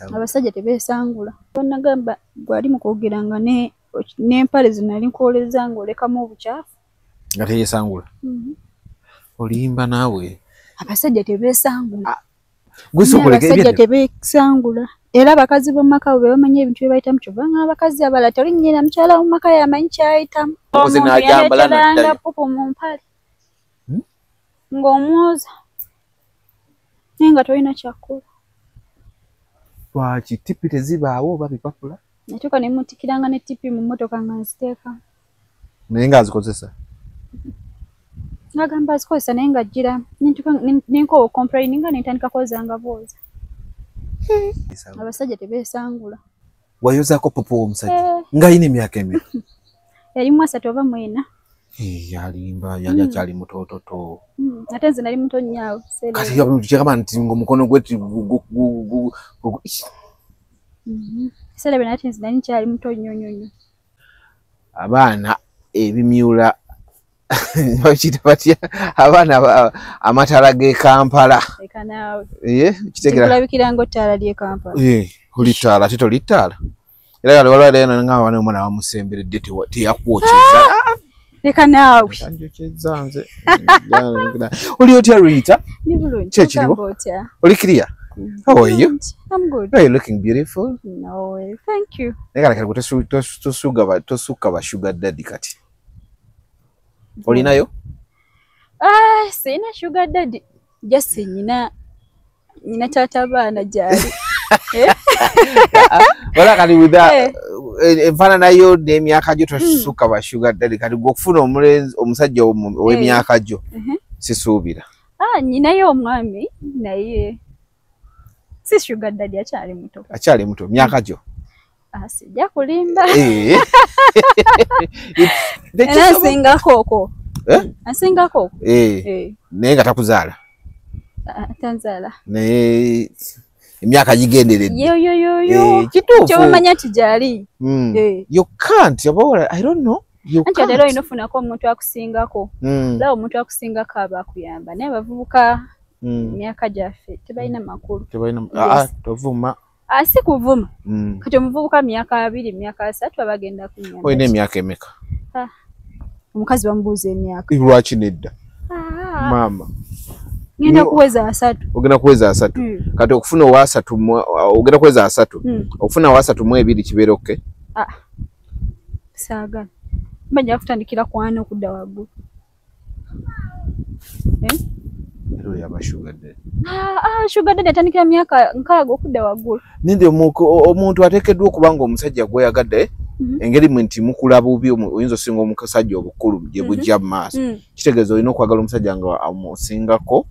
Abasajja tebeesangula. Bannagamba gwali mu kwogeranga n'empale zino nali nkwoleza ng'olekamu obukyafu. Nga teyesangula? Olimba naawe. Abasajja tebeesangula. Abasajja tebeesangula. Era abakazi b'omu maka bwe bamanyi ebintu bye bayitamu, kyova ng'abakazi abalala tolinnyira mukyala mu maka yamanyi ky'ayitamu. Omuntu yaleeteranga pupu mu mpale ng'omwoza naye nga tolina kyakkola. Lwaki tipi tezibaawo oba bipapula? Natuuka ne mmutikiranga ne tipi mu mmotoka nga nziteeka. Naye ng'azikozesa? Ng'agamba azikozesa naye ng'ajjira ne nkoowa complaininga ne ntandika kwozanga bwoza. Abasajja tebeesangula. Wayozaako pupu w'omusajja ng'alina emyaka emeka? Yali mu 34. Yalimba, yali akyali mutoototo. Ate nze nali muto nnyo awo. Kati kyegamba nti ng'omukono gwe Ebiseera byo ate nze nali nkyali muto nnyo nnyo nnyo. Abaana ebimyula bakiyita batya, abaana amataala g'e Kampala. Leka naawe. Kitegeera. Kulabikira ng'ottaala ly'e Kampala. Oli ttaala ate toli ttaala. Era kati waliwo nga wano omwana bamusemberedde teyakwokeza. Leka naawe. Anjokyezza nze. Oli otya, Rita? Ndi bulungi. Ki ekiriwo? Ogamba otya? Oli clear? How are you? I'm good. Are you looking beautiful? No way. Thank you. Naye kale kati tosukka ba sugar daddy kati. Olinayo? Ah, sirina sugar daddy. Just nyina taata baana gyali. Wala kati with that enfaanana yo n'emyaka gyo tosukka ba sugar daddy, kati gwe okufuna omulenzi omusajja ow'emyaka gyo sisuubira. Ah, nyinayo omwami naye si sugar daddy, akyali muto. Akyali muto myaka gyo? Ah, sijja kulimba. Era ansingako okwo. Eh? Ansingako okwo. Eh. Naye nga takuzaala? Ah, tanzaala. Naye emyaka gigenderedde. Yo yo yo yo. Kituufu. Kyomanya nti gyali. You can't. Oba I don't know. You Anti can't. leero olina ofunako omuntu akusingako. Olaba omuntu akusingako aba akuyamba, naye abavubuka emyaka gyaffe tebalina makulu. Tebalina, ah, tovuma. Ah, si kuvuma. Kati omuvubuka myaka 20, myaka 30 aba agenda kunyamba. Olina emyaka emeka? Ah, omukazi bamubuuza emyaka. Lwaki nedda? Ah. Maama. Ngenda kuweza 30. Ogenda kuweza 30. Kati okufuna owa 30, ogenda kuweza 30. Okufuna owa 32 kibeera okay? Ah. Saagala. Mba nja kutandikira ku 40 okudda waggulu. Eh? Era oyo aba sugar daddy. Ah, ah, sugar daddy atandikira myaka 60 okudda waggulu. Ninde omuntu ateekeddwa okuba nga omusajja gweyagadde engeri mwe nti mukula bubi, oyinza osinga omusajja obukulu gye bujja mu maaso. Kitegeeza olina okwagala omusajja nga amusingako,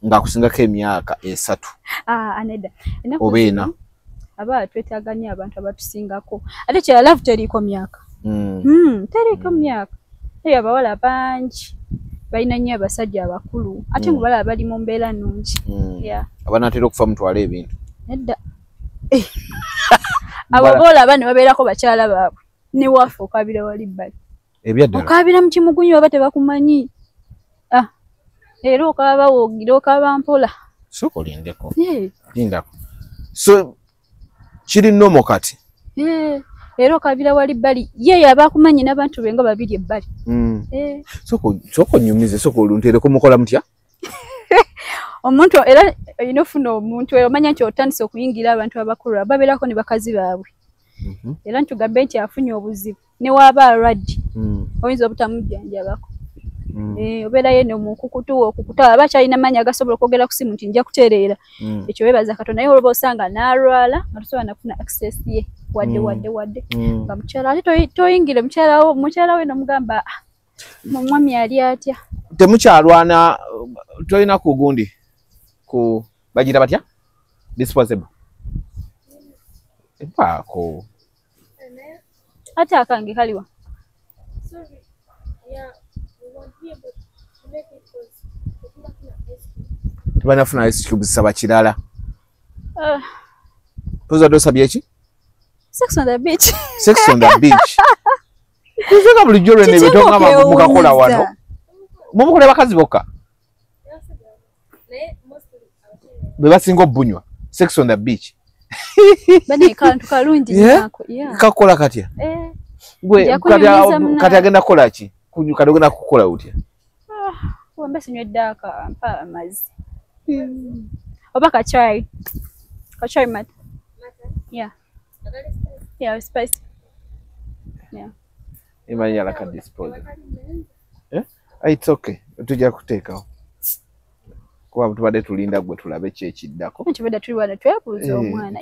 ng'akusingako emyaka 3. Ah, nedda. Ennaku Oba 4. zino aba twetaaga nnyo abantu abatusingako. Ate kirala, love teriiko myaka. Teriiko myaka. Eyo abawala bangi balina nnyo abasajja abakulu ate nga balaba bali mu mbeera nnungi. Yeah. Abanaatera okufa mutwale ebintu. Nedda. Abo boolaba ne babeerako bakyala baabwe ne waffe okaabira wali bbali. Ebyaddala. Okaabira mu kimugunyu baba tebakumanyi. Ah, era okaaba woogira okaaba mpola. Sooka olindeko. Lindako. So kiri normal kati. Era okaabira wali bbali ye yaba akumanyi n'abantu be nga babiri ebbali. Sooka onyumize, sooka olunteereko, mukola mutya? Omuntu era olina ofuna omuntu era omanya nti otandise okuyingira abantu abakulu babeerako ne bakazi baabwe. Era ntugambe nti afunye obuzibu ne waaba alwadde oyinza obutamujjanjabako. Obeera ye nomukukutu okukuta aba akyalina maanyi agasobola okwogera ku simu nti nja kutereera. Ekyo weebaza Katonda, naye olwoba osanga n'alwala nga tosobola nakufuna access ye wadde wadde wadde. Nga mukyala ate toyingire mukyala we n'omugamba, ah, omwami ali atya? Temukyalwana, tolina ku gundi ku bagira batya? Disposable. Empaako. Ate akange kaliwa? Sorry. Yeah, we won't be able to make it because Tebanafuna ice cube, saba kirala. Ah. Tozadde osabye ki? Sex on the beach. Sex on the beach. Kuze nga bulijjo lwene Kiki ebyo nga mukakola wano. ng'okwewuunyizza? Mumukola bakazi bokka. Be basinga obbunywa. Sex on the beach. Bane kantu kalungi nako. Yeah. Kakola katya. Gwe kati agenda kukola ki? Kati ogenda kukola utya? Wamba sinywedde mpa amazzi. Oba kachai. Kachai mata. Yeah. Yeah, spice. Yeah. Imanya la ka dispose. Eh? It's okay. Tujja kuteekawo. Kuba tubadde tulinda gwe tulabe ki ekiddako. Tubadde tuli wano twebuuza omwana.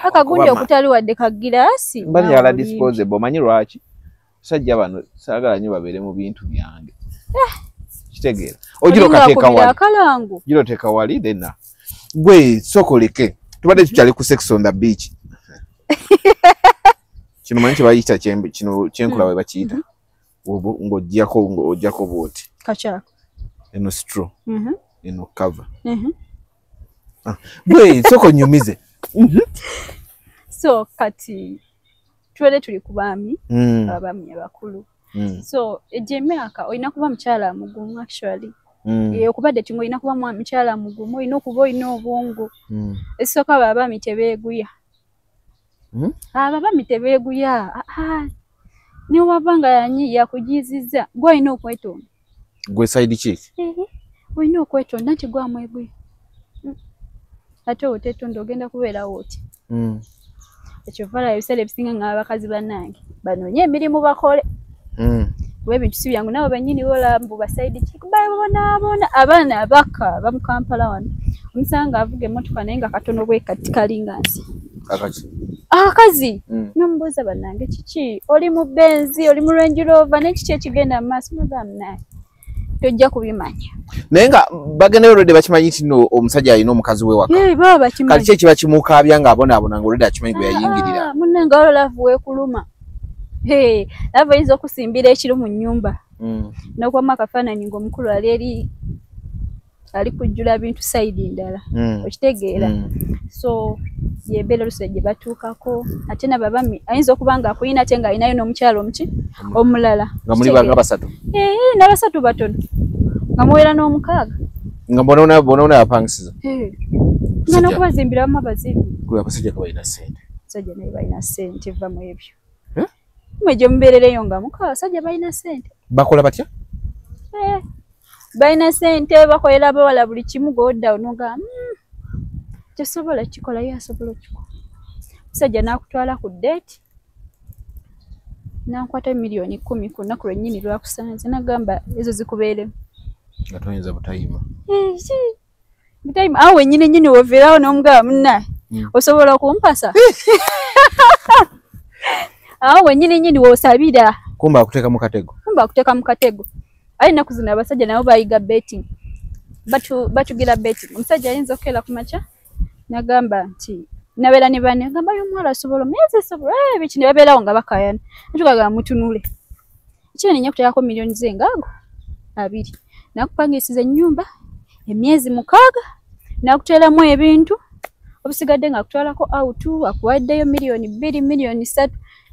Akagundi okutali wadde ka giraasi. Mbali yala disposable omanyi lwaki? Sajja bano saagala nnyo babeere mu bintu byange. Kitegeera. Ogira okateeka wali. Ogira oteeka wali then gwe sokoleke. Tubadde tukyali ku sex on the beach. Kino manyi kye bayita kino kyenkula we bakiyita. Ng'oggyako bw'oti. Kakyako. Eno straw. Eno cover. Gwe soko nyumize. So kati tubadde tuli ku baami abaami abakulu. So egyo emyaka olina kuba mukyala mugumu actually. Okubadde tinga olina kuba mukyala mugumu, olina okuba olina obwongo. Esooka abo abaami tebeeguya. Abo abaami tebeeguya. Ne waba nga yakujiizizza gwe olina okwetonda. Gwe side chick? Olina okwetonda nti gwe amweguya. Ate oteetonda ogenda kubeerawo oti. Ekyo vala ebiseera ebisinga nga abakazi bannange banoonye emirimu bakole. Kuba ebintu si byangu nabo bennyini bola mbu ba side chick babonaabona abaana abaka aba mu Kampala wano. Omusanga avuga emmotoka naye nga katono bwe kati kalinga nsi. Akaki? Akazi! N'omubuuza bannange kiki? Oli mu Benz, oli mu Range Rover naye kiki ekigenda mu maaso? N'ogamba munange tojja kubimanya. Naye nga bagenda already bakimanyi nti nno omusajja alina omukazi we waka. Baba bakimanyi. Kati ki ekiba kimukaabya ng'abonaabona nga already akimanyi gwe yayingirira? Munnange waliwo love weekuluma. Love oyinza okusimbira ekiro mu nnyumba. N'okubamu akafaananyi ng'omukulu ali eri ali kujjula bintu side ndala. Okitegeera. So y'embeera oluusi gye batuukako ate nabo abaami ayinza okuba nga akuyina ate ng'alinayo n'omukyala omuki omulala. Nga muli banga basatu? N'abasatu batono. Nga muwera n'omukaaga. Nga bonaabona abapangisiza? Nga n'okubazimbira wamu abazimbi. Gwe abasajja nga balina ssente. Abasajja naye balina ssente va mu ebyo. Mmwe gye mubeerereyo nga mukaaga abasajja balina ssente. Bakola batya? Balina ssente bakolera abawala buli kimu gw'odda n'ogamba tosobola kukikola ye asobola okukikola. Omusajja n'akutwala ku date n'ankwata 10 million ku lunaku lwennyini lwakusanze n'agamba ezo zikubeeremu. Nga toyinza butayima. Butayima awo wennyini nnyini w'oviirawo n'omugamba munnaye osobola okumpasa? Awo wennyini nnyini w'osabira. Kumbe akuteeka mu katego. Kumbe akuteeka mu katego. Aye ennaku zino abasajja nabo bayiga betting. Batugira betting. Omusajja ayinza okukeera ku makya n'agamba nti nabeera ne banne agamba oyo omuwala asobola omyezi esobola biki ne babeerawo nga bakaayana. Ntugagamba mutunule. Ekiro nnya kuteekako 2 million ngaago 2. Nakupangisiza ennyumba emyezi 6 nakuteeramu ebintu obisigadde ng'akutwalako out akuwaddeyo 2 million 3 million.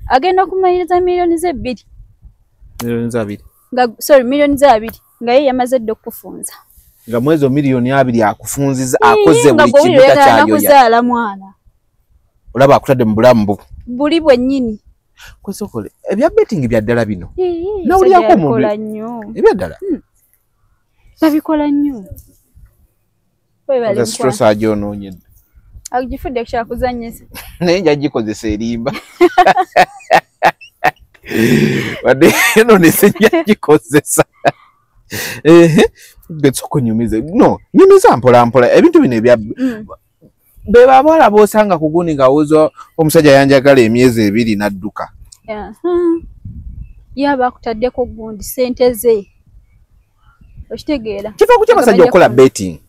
Agenda okumaliriza 2 million. 2 million. Nga sorry 2 million nga ye yamaze dda okukufunza. Nga mwezi 2 million akufunziza akoze buli kintu takyayoya. Kuzaala mwana. Olaba akutadde mu bulamu bu. Buli bwennyini. Kwesokole ebya betting bya ddala bino. Nawulirako omuntu. Ebya ddala. Babikola nnyo. Stress agyonoonye. Agifudde kyakuzannyisa. Naye nja gikozesa erimba. Wadde eno nja gikozesa. Gwe nyumize. No, nyumiza mpola mpola. Ebintu bino ebya beba abawala b'osanga ku gundi ng'awoza omusajja yanjagala emyezi 2 n'adduka. Yaba akutaddeko gundi ssente ze. Okitegeera. Kiva ku ki abasajja okukola betting?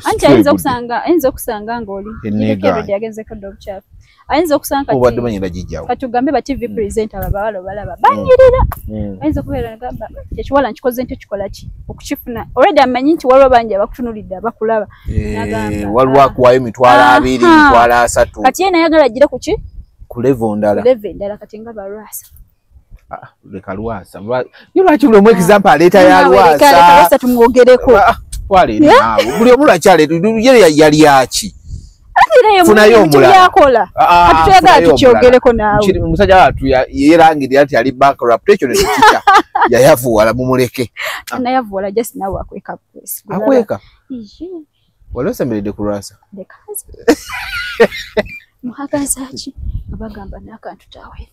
Anti ayinza okusanga ng'oli yagenzeko dda obukyafu. Ayinza okusanga obadde manyira gijjawo. Kati tugambe ba TV presenter abawala obalaba banyirira. Ayinza okubeera n'agamba ekiwala nkikoze nti kikola ki okukifuna. Already amanyi nti waliwo bangi abakutunuulidde abakulaba. N'agamba waliwo akuwayo 20 000, 30,000. Kati ye nayagala agire ku ki? Ku level ndala. Ku level endala kati nga balwasa. Leka lwasa. Ye lwaki buli omu example aleeta ya lwasa? Lwasa tumwogereko. Twale naawe. Buli omu lwaki aleeta? Ye yali aki? Funayo omulala. Atuyagala tukyogereko naawe. Omusajja watu yerangirira nti ali bankrupt, ekyo ne tukitya. Yayavuwala, mumuleke. Nayavuwala just naawe akweka. Akweka? Wali osemberedde ku Lwasa? Ndekazi. Muhagaza ki? Abagamba n'akantu tawera.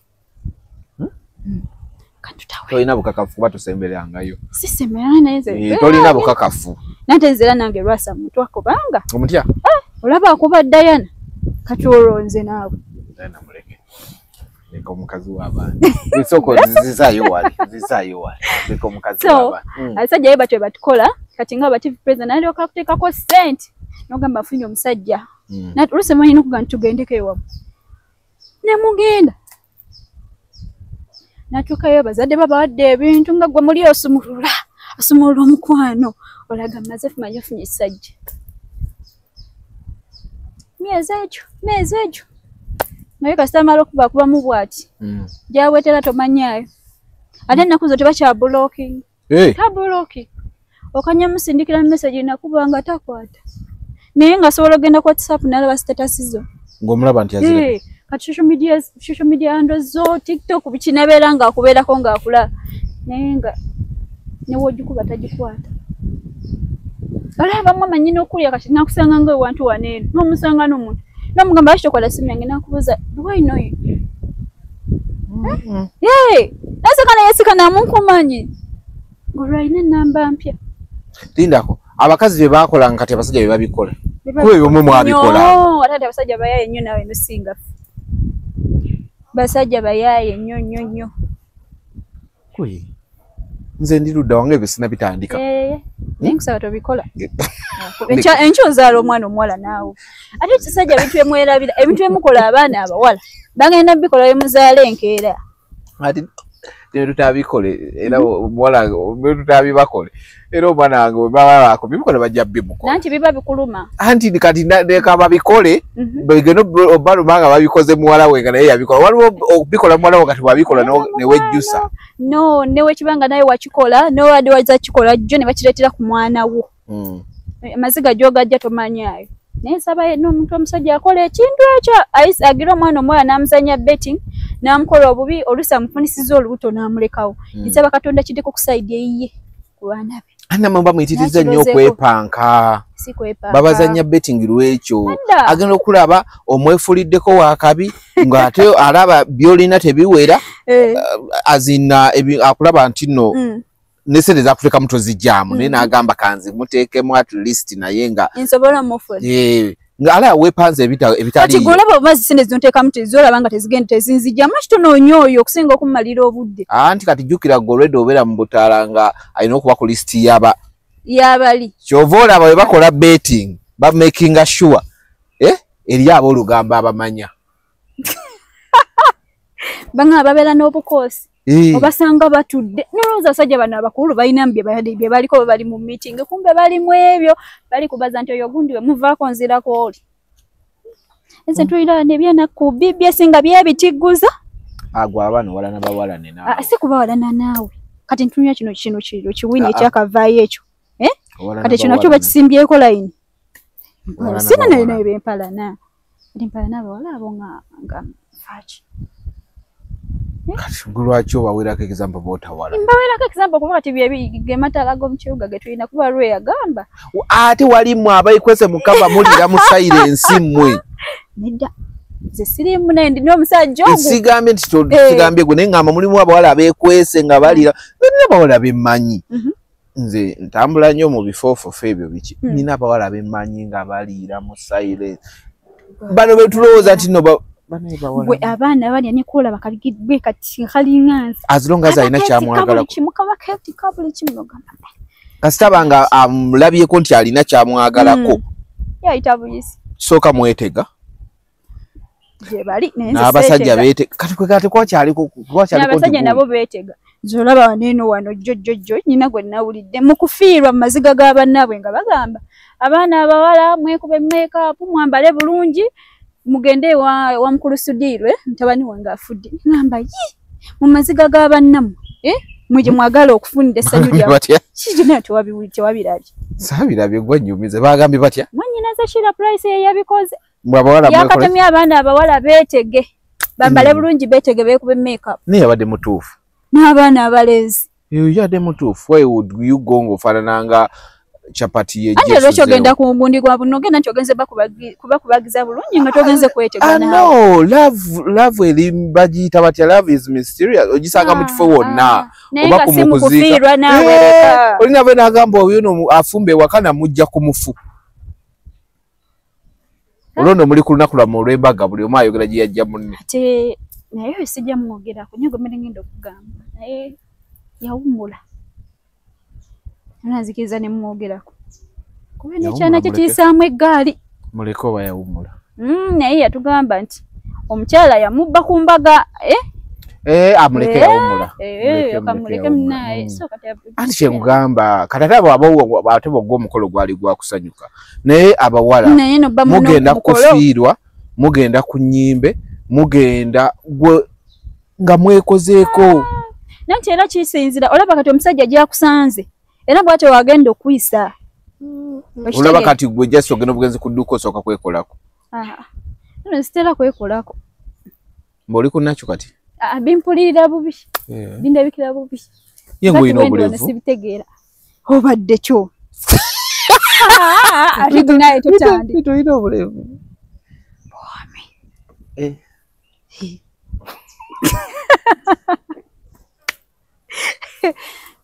Kantu tawera. Tolina bukakafu kuba tosemberangayo. Sisemberana naye nze. Tolina bukakafu. Nante nzera nange Lwasa muntu akobanga. Omutya? Olaba akuba Diana. Kati olwo nze naawe. Diana muleke. Leka omukazi w'abaana. Nsoko zizaayo wali, zizaayo wali. Leka omukazi w'abaana. Abasajja be batyo batukola, kati nga ba TV president nalyoka akuteekako ssente. N'ogamba afunye omusajja. Oluusi manyi n'okugamba nti tugendeko ewammwe. Ne mugenda. Natuukayo abazadde babawadde ebintu nga gwe muli osumulula. Osumulula omukwano. Olaga mmaze manyi ofunye ekisajja. Myezi egyo. Naye kasita amala okubakubamu bw'ati. Gy'aweetera tomanyaayo. Ate ennaku zo tebakyabulokinga. Tabuloki. Okanya musindikira message nakuba nga takwata. Naye nga asobola ogenda ku WhatsApp n'alaba status zo. Ng'omulaba nti azire. Kati social media handles zo, TikTok biki nabeera ng'akubeerako ng'akula. Naye nga ne w'ogikuba tagikwata. Olaba abamu amanyi n'okulya kati nakusanga nga ewantu wano eno. N'omusanga n'omuntu. N'omugamba lwaki tokola simu yange n'akubuuza, do I know you? Naseka naye sika namunkumanyi. Ng'olwo alina ennamba mpya. Lindako, abakazi bye baakola nga kati abasajja bye babikola. Kuba ebyo mmwe mwabikola. Ate ate abasajja bayaaye nnyo naawe nosinga ffe. Basajja bayaaye nnyo nnyo nnyo. Nze ndi ludda wange ebyo sinnabitandika. Naye nkusaba tobikola. Enkya ozaala omwana omuwala naawe. Ate ekisajja ebintu bye mwerabira, ebintu bye mukola abaana abawala bagenda bikola bye muzaala enkeera. Ate tutabikole era omuwala tutabibakole era omwana wange bwe baba bakubikola bajja bimukola. Nanti biba bikuluma. Anti kati leka babikole bagende obaluma nga babikoze muwala we nga naye yabikola. Waliwo okubikola muwala we kati wabikola ne wejjusa. No, ne wekibanga naye wakikola n'owadde wazza kikola jjo ne bakireetera ku mwana wo. Amaziga gy'ogajja tomanyaayo. Naye nsaba n'omuntu omusajja akola ekintu ekyo agira omwana omuwala n'amuzannya betting n'amukola obubi oluusi amufunisiza olubuto n'amulekawo. Nsaba Katonda kiddeko ku sayidi eyiye ku baana be. Anna mba muyitiriza nnyo okwepanka. Si kwepanka. Babazannya betting lw'ekyo. Agenda okulaba omwefuliddeko wakabi ng'ate alaba by'olina tebiwera azina akulaba nti nno ne sente zakuteekamu tozigyamu naye n'agamba kanzi muteekemu at least naye nga nsobola mufuna. Nga ala weepanze ebitaliiyo. Kati gwe olaba oba sente zonteekamu tezolaba nga tezigenda tezinzigyamu lwaki tonoonya oyo okusinga okumalira obudde. Anti kati jjukira gwe olwedde obeera mu butaala nga alina okuba ku lisiti y'abali. Ky'ova olaba bwe bakola betting bamakinga sure eri aboolugamba abamanya. Bangamba babeera n'obukoosi. Obasanga batudde nolowooza abasajja bano abakulu balina bye baliko bali mu meeting kumbe bali mu ebyo bali kubaza nti oyo gundi we muvaako nzirako oli. Nze ntulira n'ebyanaku bibye singa byebitigguza. Agwo abaana owalana bawalane naawe. Si kubawalana naawe. Kati ntunuulira kino kino kiwini ekyakavaayo ekyo. Kati kino nakyo bakisimbyeko layini. Sina nayo nayo bempalana. Kati mpalana abawala abo nga nfaaki. Kati lwaki obaweerako example bw'otawala? Mbaweerako example kuba kati ge mataala g'omu kibuga ge tulina kuba lwe yagamba. Ate wali mmwe abeekwese mu kava mulira mu silence mmwe. Nedda. Nze siriimu naye ndina omusajja ogwo. Sigambye nti sigambye gwe naye ngamba mulimu abawala abeekwese nga balira. Nina abawala be mmanyi. Nze ntambula nnyo mu bifoofofo ebyo biki. Nina abawala be mmanyi nga baliira mu silence. Bano be tulowooza nti nno gwe abaana balya ne kulaba gwe kati kalinga nze. As long as alina kyamwagalako. Kasita banga amulabyeko nti alina kyamwagalako. Yayita buyisi. Sooka mwetega. Gye bali naye nze N'abasajja beetega. Kati kwe kati kwakyaliko N'abasajja nabo beetega. Nze olaba wano eno wano jjo jjo jjo nnyina gwe nawulidde mu kufiirwa mu maziga ga bannaabwe nga bagamba abaana abawala mwekube makeup mwambale bulungi mugende wa mukulu Sudirwe mutabani wange afudde. Ngamba yi mu maziga ga bannammwe mwe gye mwagala okufunira essanyu lyammwe. Kiki naye tewabirabye. Saabirabye gwe nnyumize bagambye batya? Mwannyinaze Sheila Price ye yabikoze. Yakatemye abaana abawala beetege. Bambale bulungi beetege beekube makeup. Naye yabadde mutuufu. N'abaana abalenzi. Yabadde mutuufu. Why would you go ng'ofaanana nga chapati ye Jesu? Ate ogenda ku gundi gwa buno ogenda nti ogenze bakubagiza bulungi nga togenze kwetegana. No, love eri bagiyita batya, love is mysterious. Ogisanga mu kifo wonna. Oba ku mukuziika. Olina bwe n'agamba oyo no afumbe ewaka namujja ku mufu. Olwo muli ku lunaku lwammwe olw'embaga buli omu ayogera gye yajja munne. Ate naye sijja mwogerako nnyo gwe ngenda okugamba naye yawummula. Nanzikiriza ne mwogerako. Kuba n'ekyana kye kiyisaamu eggaali. Muleke oba yawummula. Naye yatugamba nti omukyala yamubba ku mbaga. Amuleke yawummula. Kamuleke munnaye. Anti kye nkugamba kati ate abo ate bw'ogwa omukolo gwali gwa kusanyuka. Naye abawala mugenda kufiirwa, mugenda ku nnyimbe, mugenda nga mwekozeeko. Nanti era kisinzira olaba kati omusajja gy'akusanze. Era bw'atyo wagenda okuyisa. Olaba kati gwe just ogenda obugenzi ku dduuka osooka kwekolako. Nno sitera kwekolako. Mb'oli ku nakyo kati? Bimpulirira bubi. Bindabikira bubi. Ye ng'olina obulevu. Sibitegeera. Obadde kyo. Ate naye totandika. Olina obulevu. Bwami.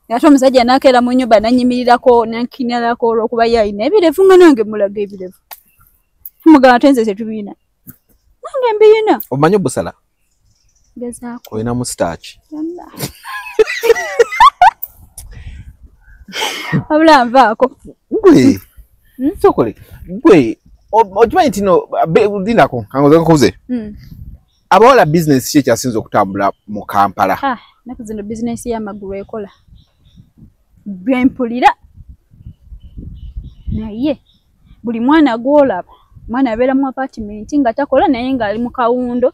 Ate omusajja n'akeera mu nnyumba n'annyimirirako n'ankinalako olw'okuba ye alina ebirevu nga nange mulaga ebirevu. Mugamba ate nze tetubirina. Nange mbirina. Omanyi obusala? Gezaako. Olina mustaachi. Wabula nvaako. Gwe. Sokole. Gwe. Okimanyi nti no linako kangoze nkubuze. Abawala bizinesi ki ekyasinze okutambula mu Kampala? Ennaku zino bizinesi y'amagulu ekola. Bye mpulira. Naye buli mwana gw'olaba, mwana abeera mu apartment nga takola naye ng'ali mu kawundo,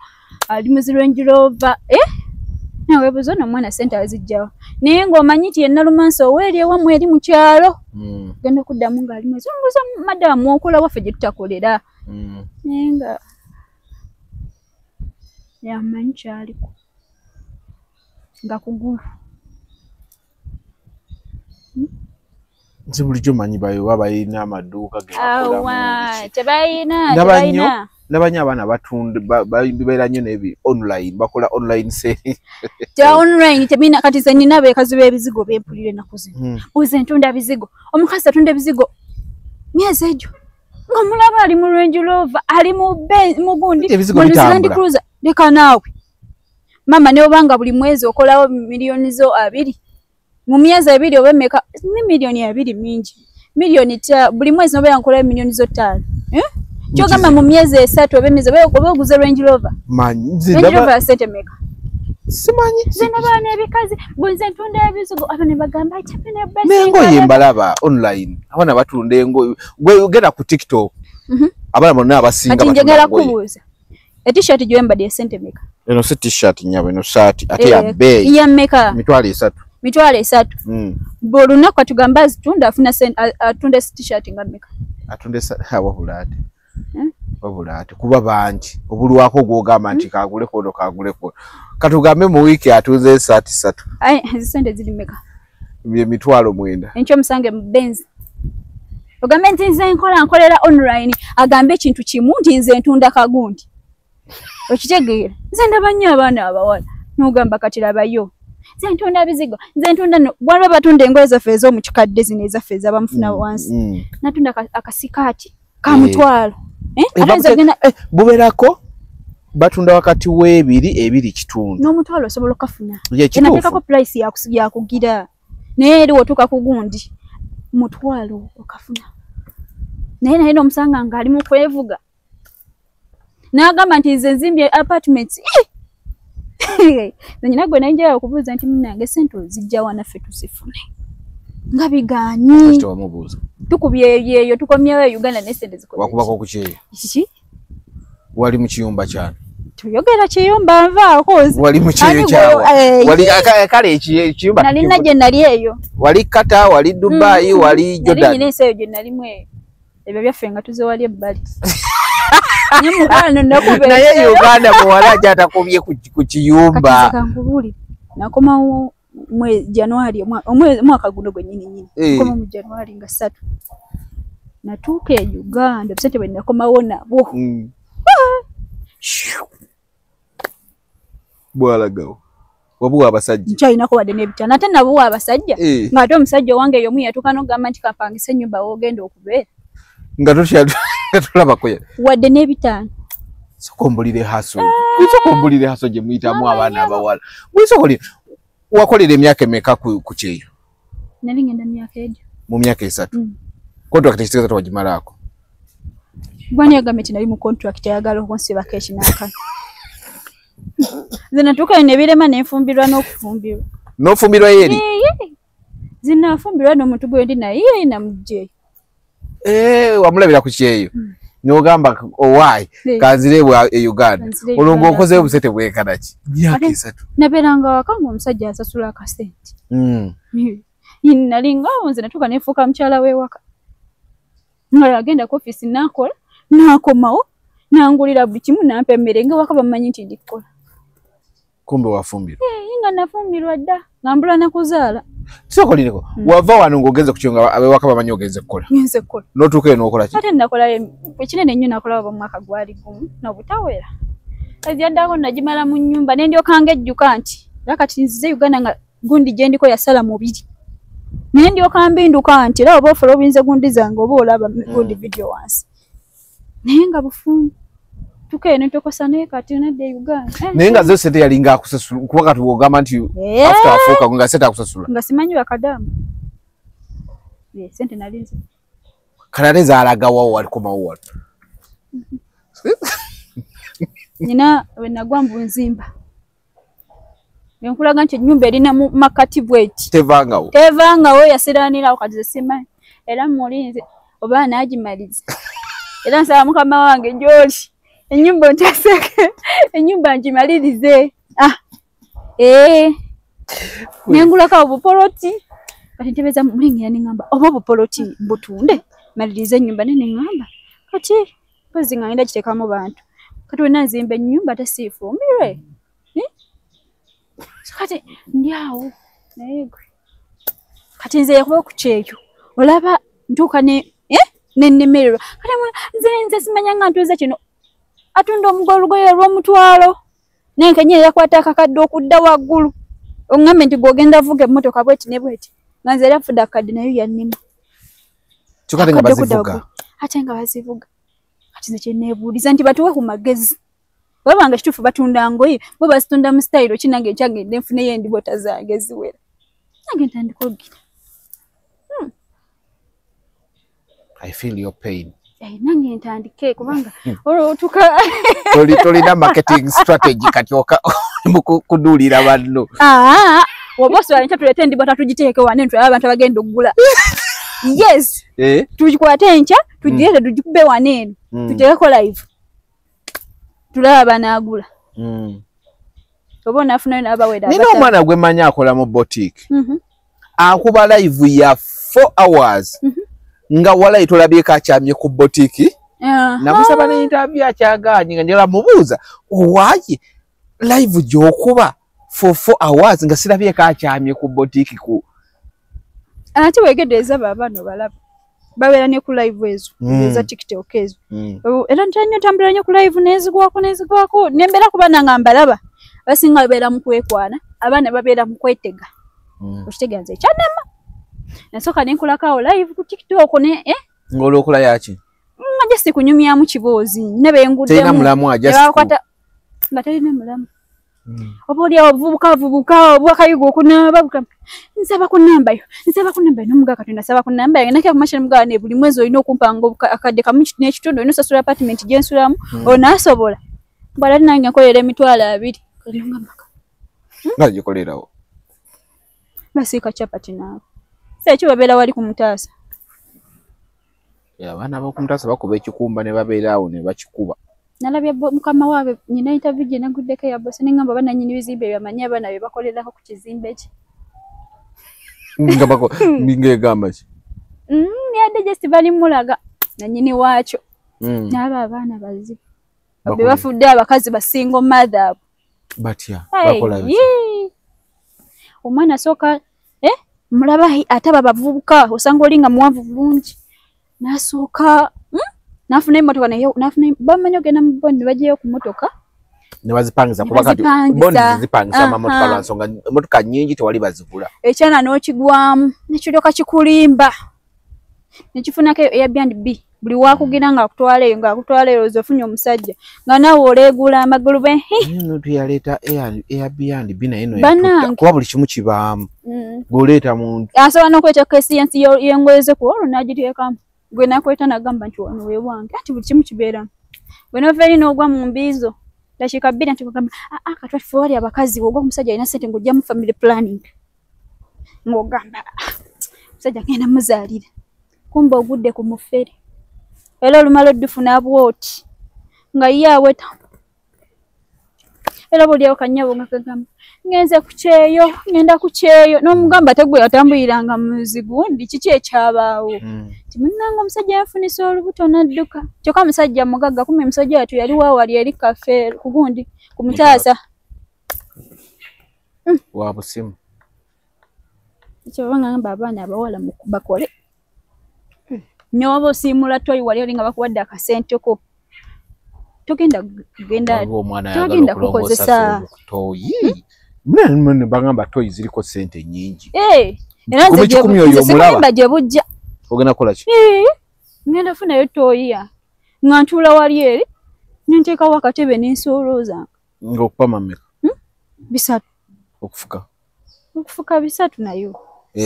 ali mu zi Range Rover. Nawe weebuuza ono omwana ssente aziggya wa? Naye ng'omanyi nti ye Nalumansi oweeri ewammwe eri mu kyalo. Ogenda okuddamu ng'ali mwezi omubuuza madaamu okola waffe gye tutakolera. Naye nga yamanyi ky'aliko nga kugulu. Nze bulijjo manyi bayo balina amaduuka ge bakolamu. Tebalina, tebalina. Ndaba nnyo abaana batunda babeera nnyo n'ebi online, bakola online sale. Kya online tebirina. Kati nze nnina abakazi b'ebizigo bempulira ennaku zino. Nze ntunda bizigo. Omukazi atunda ebizigo myezi egyo ng'omulaba ali mu Range Rover, ali mu gundi, mu Land Cruiser. Leka naawe. Maama ne obanga buli mwezi okolawo miliyoni zo 2. Mu myezi 2 oba emeka ni miliyoni 2 mingi. Miliyoni buli mwezi obeera nkolayo miliyoni zo 5. Kyogamba mu myezi 3 oba emyezi oba oguze Range Rover. Range Rover sente meka? Simanyi. Nze n'abaana ebikazi nze ntunda ebizigo abo ne bagamba n'engoye mbalaba online. Abaana batunda engoye. Gwe ogenda ku TikTok. Abaana bonna abasinga batunda engoye. Kati njagala kubuuza. E-t-shirt gy'oyambadde sente meka? Eno si t-shirt nnyabo, eno saati ate ya bbeeyi. Ya mmeka? Mitwalo 3. Mitwalo 3. Buli lunaku atugamba azitunda afuna atunda t-shirt nga mmeka? Atunda wabula ate. Wabula ate kuba bangi obulwako gw'ogamba nti kaguleko ono kaguleko. Katugambe mu wiiki atunze esaati 3. Ayi sente ziri mmeka? Emitwalo 9. Enkyo omusange mu Benz. Ogambe nti nze nkolera online, agambe ekintu kimu nti nze ntunda kagundi. Okitegeera? Nze ndaba nnyo abaana abawala n'ogamba kati labayo. Nze ntunda bizigo, nze ntunda no waliwo batunda engoye zaffe ez'omu kikadde zino ezaffe ez'abamufuna wansi. Natunda akasikaati ka mutwalo. Bubeerako batunda wakati w'ebiri 2.5. N'omutwalo osobola okukafuna. Enateekako price yakugira. Naye eri w'otuuka ku gundi mutwalo okafuna. Naye n'omusanga ng'ali mu kwevuga. N'agamba nti nze nzimbye apartments. Nze nnyina gwe naye okubuuza nti munnange ssente ozijja wa naffe tuzifune. Nga bigaanyi. Tukubye eyo tukomyewo e Uganda ne ssente zikoze. Wakubako ku kyeyo. Kiki? Wali mu kiyumba kyani? Tuyogera kiyumba nvaako. Wali mu kyeyo kyawa. Wali kale ekiyumba. Nalina gye nali eyo. Wali Qatar, wali Dubai, wali Jordan. Nali nina ensi eyo gye nalimu eyo. Ebyo byaffe nga tuze wali ebbali. Naye Uganda muwala ajatakubye ku kiyumba. Kati nakomawo mwe Januari omwaka guno gwennyini nnyini. Nakomawo mu Januari nga 3. Natuuka e Uganda obusente bwe nakomawo nabwo. Bwalagawo. Wabuwa abasajja. Nkyayinako wadde n'ebitaano ate nabuwa abasajja. Ng'ate omusajja owange y'omu yatuuka n'okugamba nti kampangise ennyumba w'ogenda okubeera. Nga totulabako wadde n'ebitaano. Sokombulire haso. Sokombulire haso gye muyitamu abaana abawala. Wakolera emyaka emeka ku kyeyo? Nali ngenda myaka egyo. Mu myaka 3. Contract ekitegeeza tewagimalaako. Gwani yagambye nti nali mu contract ayagala okunsibako ekinaakano. Nze natuuka ne birema ne nfumbirwa n'okufumbirwa. N'ofumbirwa yeri? Nze nafumbirwa n'omuntu gwe ndi naye ye namugyeyo. Wamulabira ku kyeyo. N'ogamba owaayi kanzire e Uganda. Olwo ng'okozeeyo obusente bwenkana ki? Myaka 3. Nabeeranga waka ng'omusajja asasula akasente. Nali ng'awo nze natuuka ne nfuuka mukyala w'ewaka. Nga yagenda ku ofiisi n'akola, n'akomawo, n'angulira buli kimu n'ampa emmere nga waka bamanyi nti ndi kukola. Kumbe wafumbirwa? Nga nafumbirwa dda, nga mbula na kuzaala. Sokolineko, wava wano ng'ogenze ku kyeyo nga ab'ewaka bamanyi ogenze kukola. Ngenze kukola. N'otuuka eno n'okola ki? Ate nakola ekinene nnyo nakola oba omwaka gwali gumu n'obutawera. Ezyaddako nagimala mu nnyumba ne ndyoka ngejjuka nti era kati nzize Uganda nga gundi gye ndiko yasala mubiri. Naye ndyoka mbinduka nti era oba ofola obuyinza gundi zange oba olaba gundi video wansi. Naye nga bufumbo. Tuke ne tokosa naye kati nadde Uganda. Naye nga zo sente yalinga akusasula kuba kati wogamba nti after afuuka nga sente akusasula. Nga simanyi bakadamu. Sente nali nze. Kale ate zaalagawa walikomawo wano. Nina we nagwa mbu nzimba. Nkulaga nti ennyumba erina mu makati bweti. Tevangawo. Tevangawo yasiranirawo kati simanyi. Era mulinze oba naagimaliza. Era nsaba mukama wange gy'oli. Ennyumba ntaseke, ennyumba ngimalirize. Nengulako obupoloti. Kati ntebeza mulingira ne ŋŋamba oba obupoloti butunde malirize ennyumba ne ŋŋamba kati mpozi nga ngenda giteekamu bantu. Kati wenna nzimba ennyumba ate siifumbirwe. Kati ndi awo naye gwe. Kati nze yakuba ku kyeyo olaba ntuuka ne nennemererwa. Kati nze simanya nga ntuuza kino. Atunda olugoye olw'omutwalo nenkenye yakwata akakadde okudda waggulu oŋŋambe nti gw'ogenda vuga emmotoka bweti ne bweti nga nze era nfudde akadde nayo yannema. Kyokka ate nga bazivuga. Ate nga bazivuga. Kati nze kye neebuuliza nti batuwe ku magezi. Baba nga kituufu batunda ngoye bo bazitunda mu sitayiro ki nange nkyagende nfuneyo endibota zange eziwera. Nange ntandika okugira. I feel your pain. Nange ntandike kubanga olwotuka tolina marketing strategy kati kuduulira banno. Oba osobola enkya tuleete endibota tugiteeke wano eno tulabe abantu abagenda okugula. Yes. Tugikwate enkya tugireete tugikube wano eno tuteekeko live tulabe abanaagula. Oba onaafunayo n'abawera. Nina omwana gwe mmanyi akola mu boutique. Akuba live ya 4 hours. Nga wala tolabyeko akyamye ku boutique. Namusaba ne interview akyagaanyi nga njagala mubuuza owaaye live gy'okuba for 4 hours nga sirabyeko akyamye ku boutique ku. Ate weegendereza baabano balaba babeera ne ku live ezo eza TikTok ezo. Era ntera nnyo ntambula nnyo ku live n'ezigwako n'ezigwako ne mbeera ku baana nga mbalaba abasinga babeera mu kwekwana abaana babeera mu kwetega. Okitegeera nze ekyannema. Nasooka ne nkolako awo live ku TikTok ne Ng'olwokola yaki? Nga just kunyumyamu kiboozi ne benguddemu. Terina mulamu just nga terina mulamu. Oba oli awo obuvubuka obwakayiga okunaaba nsaba ku nnamba yo nsaba ku nnamba yo n'omugaa Katonda nsaba ku nnamba yange nakira ku makya n'omugaa ne buli mwezi olina okumpanga akadde kamu n'ekitundu olina osasula apartment gye nsulamu onaasobola. Mbwala nange nkolera 20,000. Nga gikolerawo. Basiika chapati naawe. Ekyo babeera wali ku Mutaasa. Abaana b'oku Mutaasa bakuba ekikumba ne babeera awo ne bakikuba. Nalabye mukama waabwe nnyina interview gye naguddeko eya bosi ne ŋŋamba bannannyini bizimbe byamanyi abaana be bakolerako ku kizimbe kye. Ng'egamba ki? Yadde just bali mulaga nannyini waakyo. N'abo abaana bazibu. Be bafudde abakazi ba single mother. Batya bakola bitya? Omwana asooka mulaba ate aba bavubuka osanga oli nga muwanvu bulungi n'asooka n'afuna emmotoka naye n'afuna bamanyi ogenda mu bondi baggyeyo ku mmotoka ne bazipangisa kuba kati bondi zipangisa amamotoka lwa nsonga emmotoka nnyingi tewali bazigula. Ekyana n'okigwamu nekiryoka kikulimba nekifunako Airbnb buli wakugira nga akutwala eyo olowooza ofunye omusajja nga naawe oleegula amagulu be. Eno tuyaleeta Airbnb naye no yatutta kuba buli kimu kibaamu gw'oleeta muntu asobola n'okweta kesiyansi y'engoye ze ku olwo n'agiteekamu gwe nakweta nagamba nti wano weewange anti buli kimu kibeeramu gwe n'ova eri n'ogwa mu mbiizo dakiika 2 nti kugamba katwaffe wali abakazi ogwa omusajja alina ssente ng'ojjamu family planning ng'ogamba omusajja ngenda muzaalira kumbe ogudde ku mufere era olumala oddufuna bw'oti nga ye aweta era bw'olyawo kannyabo nga kagamba ngenze ku kyeyo ngenda ku kyeyo n'omugamba ate gwe yatambuliranga mu nzigundi kiki ekyabaawo nti munnange omusajja yanfunisa olubuto n'adduka kyokka musajja mugagga kumbe musajja watu yali waawali eri kafeero ku gundi ku mutaasa wa busimu. Ekyo bangamba abaana abawala bakole nyoba osiimula toyi wali oli nga bakuwadde akasente ko togenda kugenda togenda kukozesa toyi. Mune bagamba toyi ziriko ssente nnyingi. Era nze sikulimba gye bujja. Ogenda kukola ki? Ngenda funayo toyi ya nga ntuula wali eri ne nteekawo akatebe ne nsoolooza. Ng'okupama mmeka? 3. Okufuka? Okufuka 3 nayo.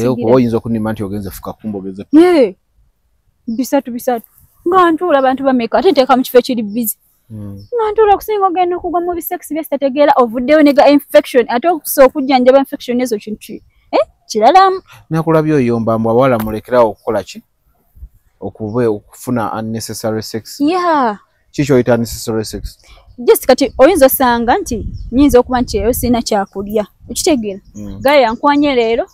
Okuba oyinza okunimba nti ogenze fuka kumbe ogenze 3 3 nga ntuula abantu bameka ate nteeka mu kifo ekiri busy. Nga ntuula okusinga ogenda okugwa mu bisekisi byesitategeera ovuddeyo ne ga infection ate okusobola okujjanjaba infection ezo kintu kiralamu. Nakulabye oyomba mbu abawala mulekerawo okukola ki? Okufuna unnecessary sex. Yeah. Ki ky'oyita unnecessary sex? Just kati oyinza osanga nti nnyinza okuba nti eyo sirina kyakulya okitegeera. Gaye yankwanye leero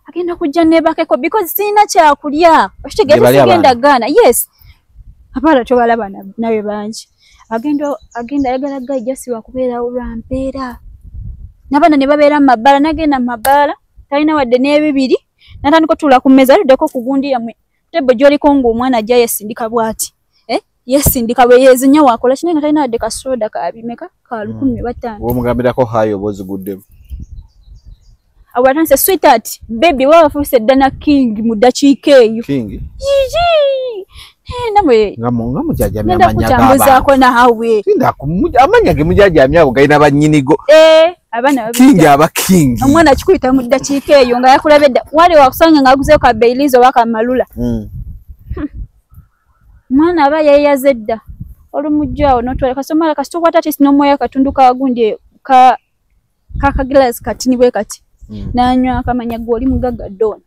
agenda kujja neebakeko because sirina kyakulya okitegeera sigenda gaana. Yes. Abawala tobalaba nawe bangi. Agenda ayagala gayi just wakubeerawo lwa mpeera. N'abaana ne babeera mu mabbala n'agenda mu mabbala talina wadde n'ebibiri n'atandika otuula ku mmeeza aluddeko ku gundi yammwe tebo gy'oliko ng'omwana ajja yeesindika bw'ati. Yeesindika bwe yeezinya waakola ki naye nga talina wadde kasoda ka bimeka ka 1500. W'omugambirako haayo oba oziguddemu. Awo atandise sweetheart baby wabafuuse dda na king mu ddakiika eyo. King? Yii! Namwe nga mujajjamya ngenda amannya g'abantu. kutambuzaako naawe. Amannya ge mujajjamya ago galina bannyinigo. Abaana King aba king. Omwana akikuyita mu ddakiika eyo nga yakulabye dda wali wakusanga ng'aguzeeko ka Baileys oba ka Malula. Omwana aba yeeyaze dda olumujja awo n'otwala kasomala kasita okwata ati n'omwoyo akatundu ka gundi ka kagilasi katini bwe kati n'anywa akamanya gwe oli mugagga ddooni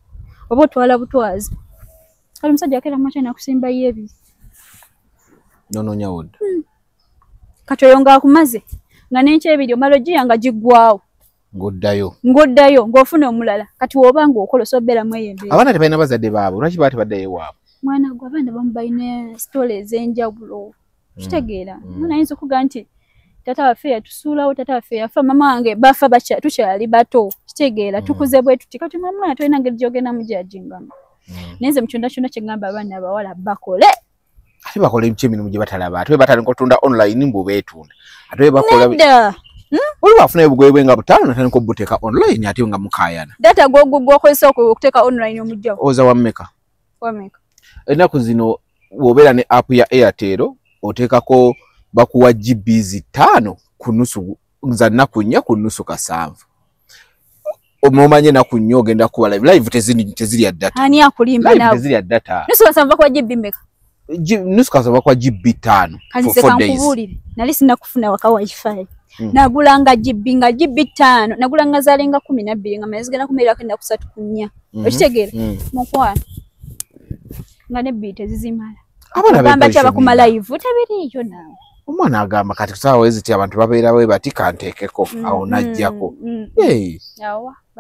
oba otwala butwazi. Kale omusajja akeera mu makya n'akusimbayo ebiri. N'onoonya wodda. Kati oyo ng'akumaze nga n'enkya ebiri omala ogiya nga giggwawo. Ng'oddayo. Ng'oddayo ng'ofuna omulala kati w'oba ng'okola osobola obeeramu eyo embeera. Abaana tebalina bazadde baabwe lwaki baba tebaddayo ewaabwe? Mwana gwe abaana bamu balina sitole ez'enjawulo. Kitegeera. Omwana ayinza okugamba nti tata waffe yatusuulawo, tata waffe yafa, mama wange bafa tukyali bato. Kitegeera tukuze bwe tuti kati omwana tolina ngeri gy'ogenda mujajingamu. Naye nze mu kyonna kyonna kye ŋŋamba abaana abawala bakole. Ate bakola ebiki emirimu gye batalaba ate bwe batandika okutunda online mbu beetunda ate bwe bakola Nedda. Oli bw'afunayo obugoye bwe nga 5 n'atandika obuteeka online ate nga mukaayana. Data gw'okozesa okuteeka online omugyawo. Oza wammeka? Wammeka. Ennaku zino bw'obeera ne app ya Airtel oteekako bakuwa GBs 5 ku nusu za nnaku 4 ku nusu 7. Omanye ennaku 4 ogenda kuba live live tezirya data. Ani akulimba naawe? Tezirya data. Nusu 7 bakuwa GB mmeka? Nusu 7 bakuwa GB 5 for 4 days. Nali sinnakufuna waka wifi. Nagulanga GB nga GB 5 nagulanga zalinga 12 nga mazigenda genda kumeerako ennaku 3 ku 4. Okitegeera? Mukwano. Nga n'ebbiri tezizimala. Abaana kyabakuma live tebiriiyo naawe. Omwana agamba kati kusaawa eziti abantu babeera bwe bati kanteekeko awo n'aggyako.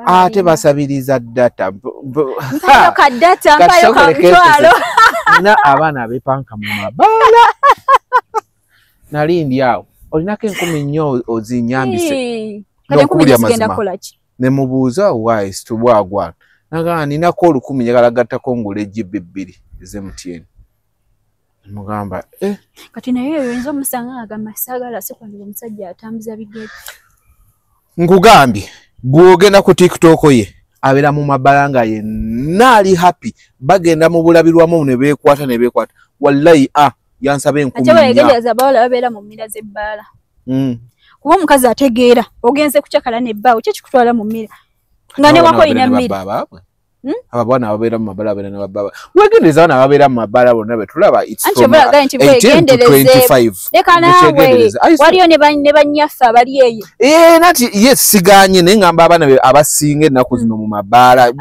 Ate basabiriza data. Mpayo ka data, mpayo ka mutwalo. Nina abaana abeepanka mu mabaala. Nali ndi awo olinako 4,000 ozinyambise. N'okubulya mazima ne mubuuza why situbwagwa nagamba ninako 1,000 njagala gattako ngule GB 2 eze MTN. Mugamba kati naye oyinza omusanga agamba saagala sikwandira omusajja atambuza bigere. Nkugambye bw'ogenda ku TikTok ye abeera mu mabala nga yenna ali happy, bagenda mu bulabirwamu ne beekwata ne beekwata. Wallahi yansaba 4,000. Ate weegendereza abawala babeera mu mmira z'ebbaala. Kuba omukazi ategeera ogenze kucakala n'ebbaawo ki kikutwala mu mmira nga ne wako olina mmira. Abo abaana ababeera mu mabala babeera ne babbaba. Weegendereza abaana ababeera mu mabala bonna be tulaba it's from 18 to 25. Leka naawe waliyo ne bannyaffe abali eyo. Nati yes siganye naye ngamba abaana abasinga ennaku zino mu mabala.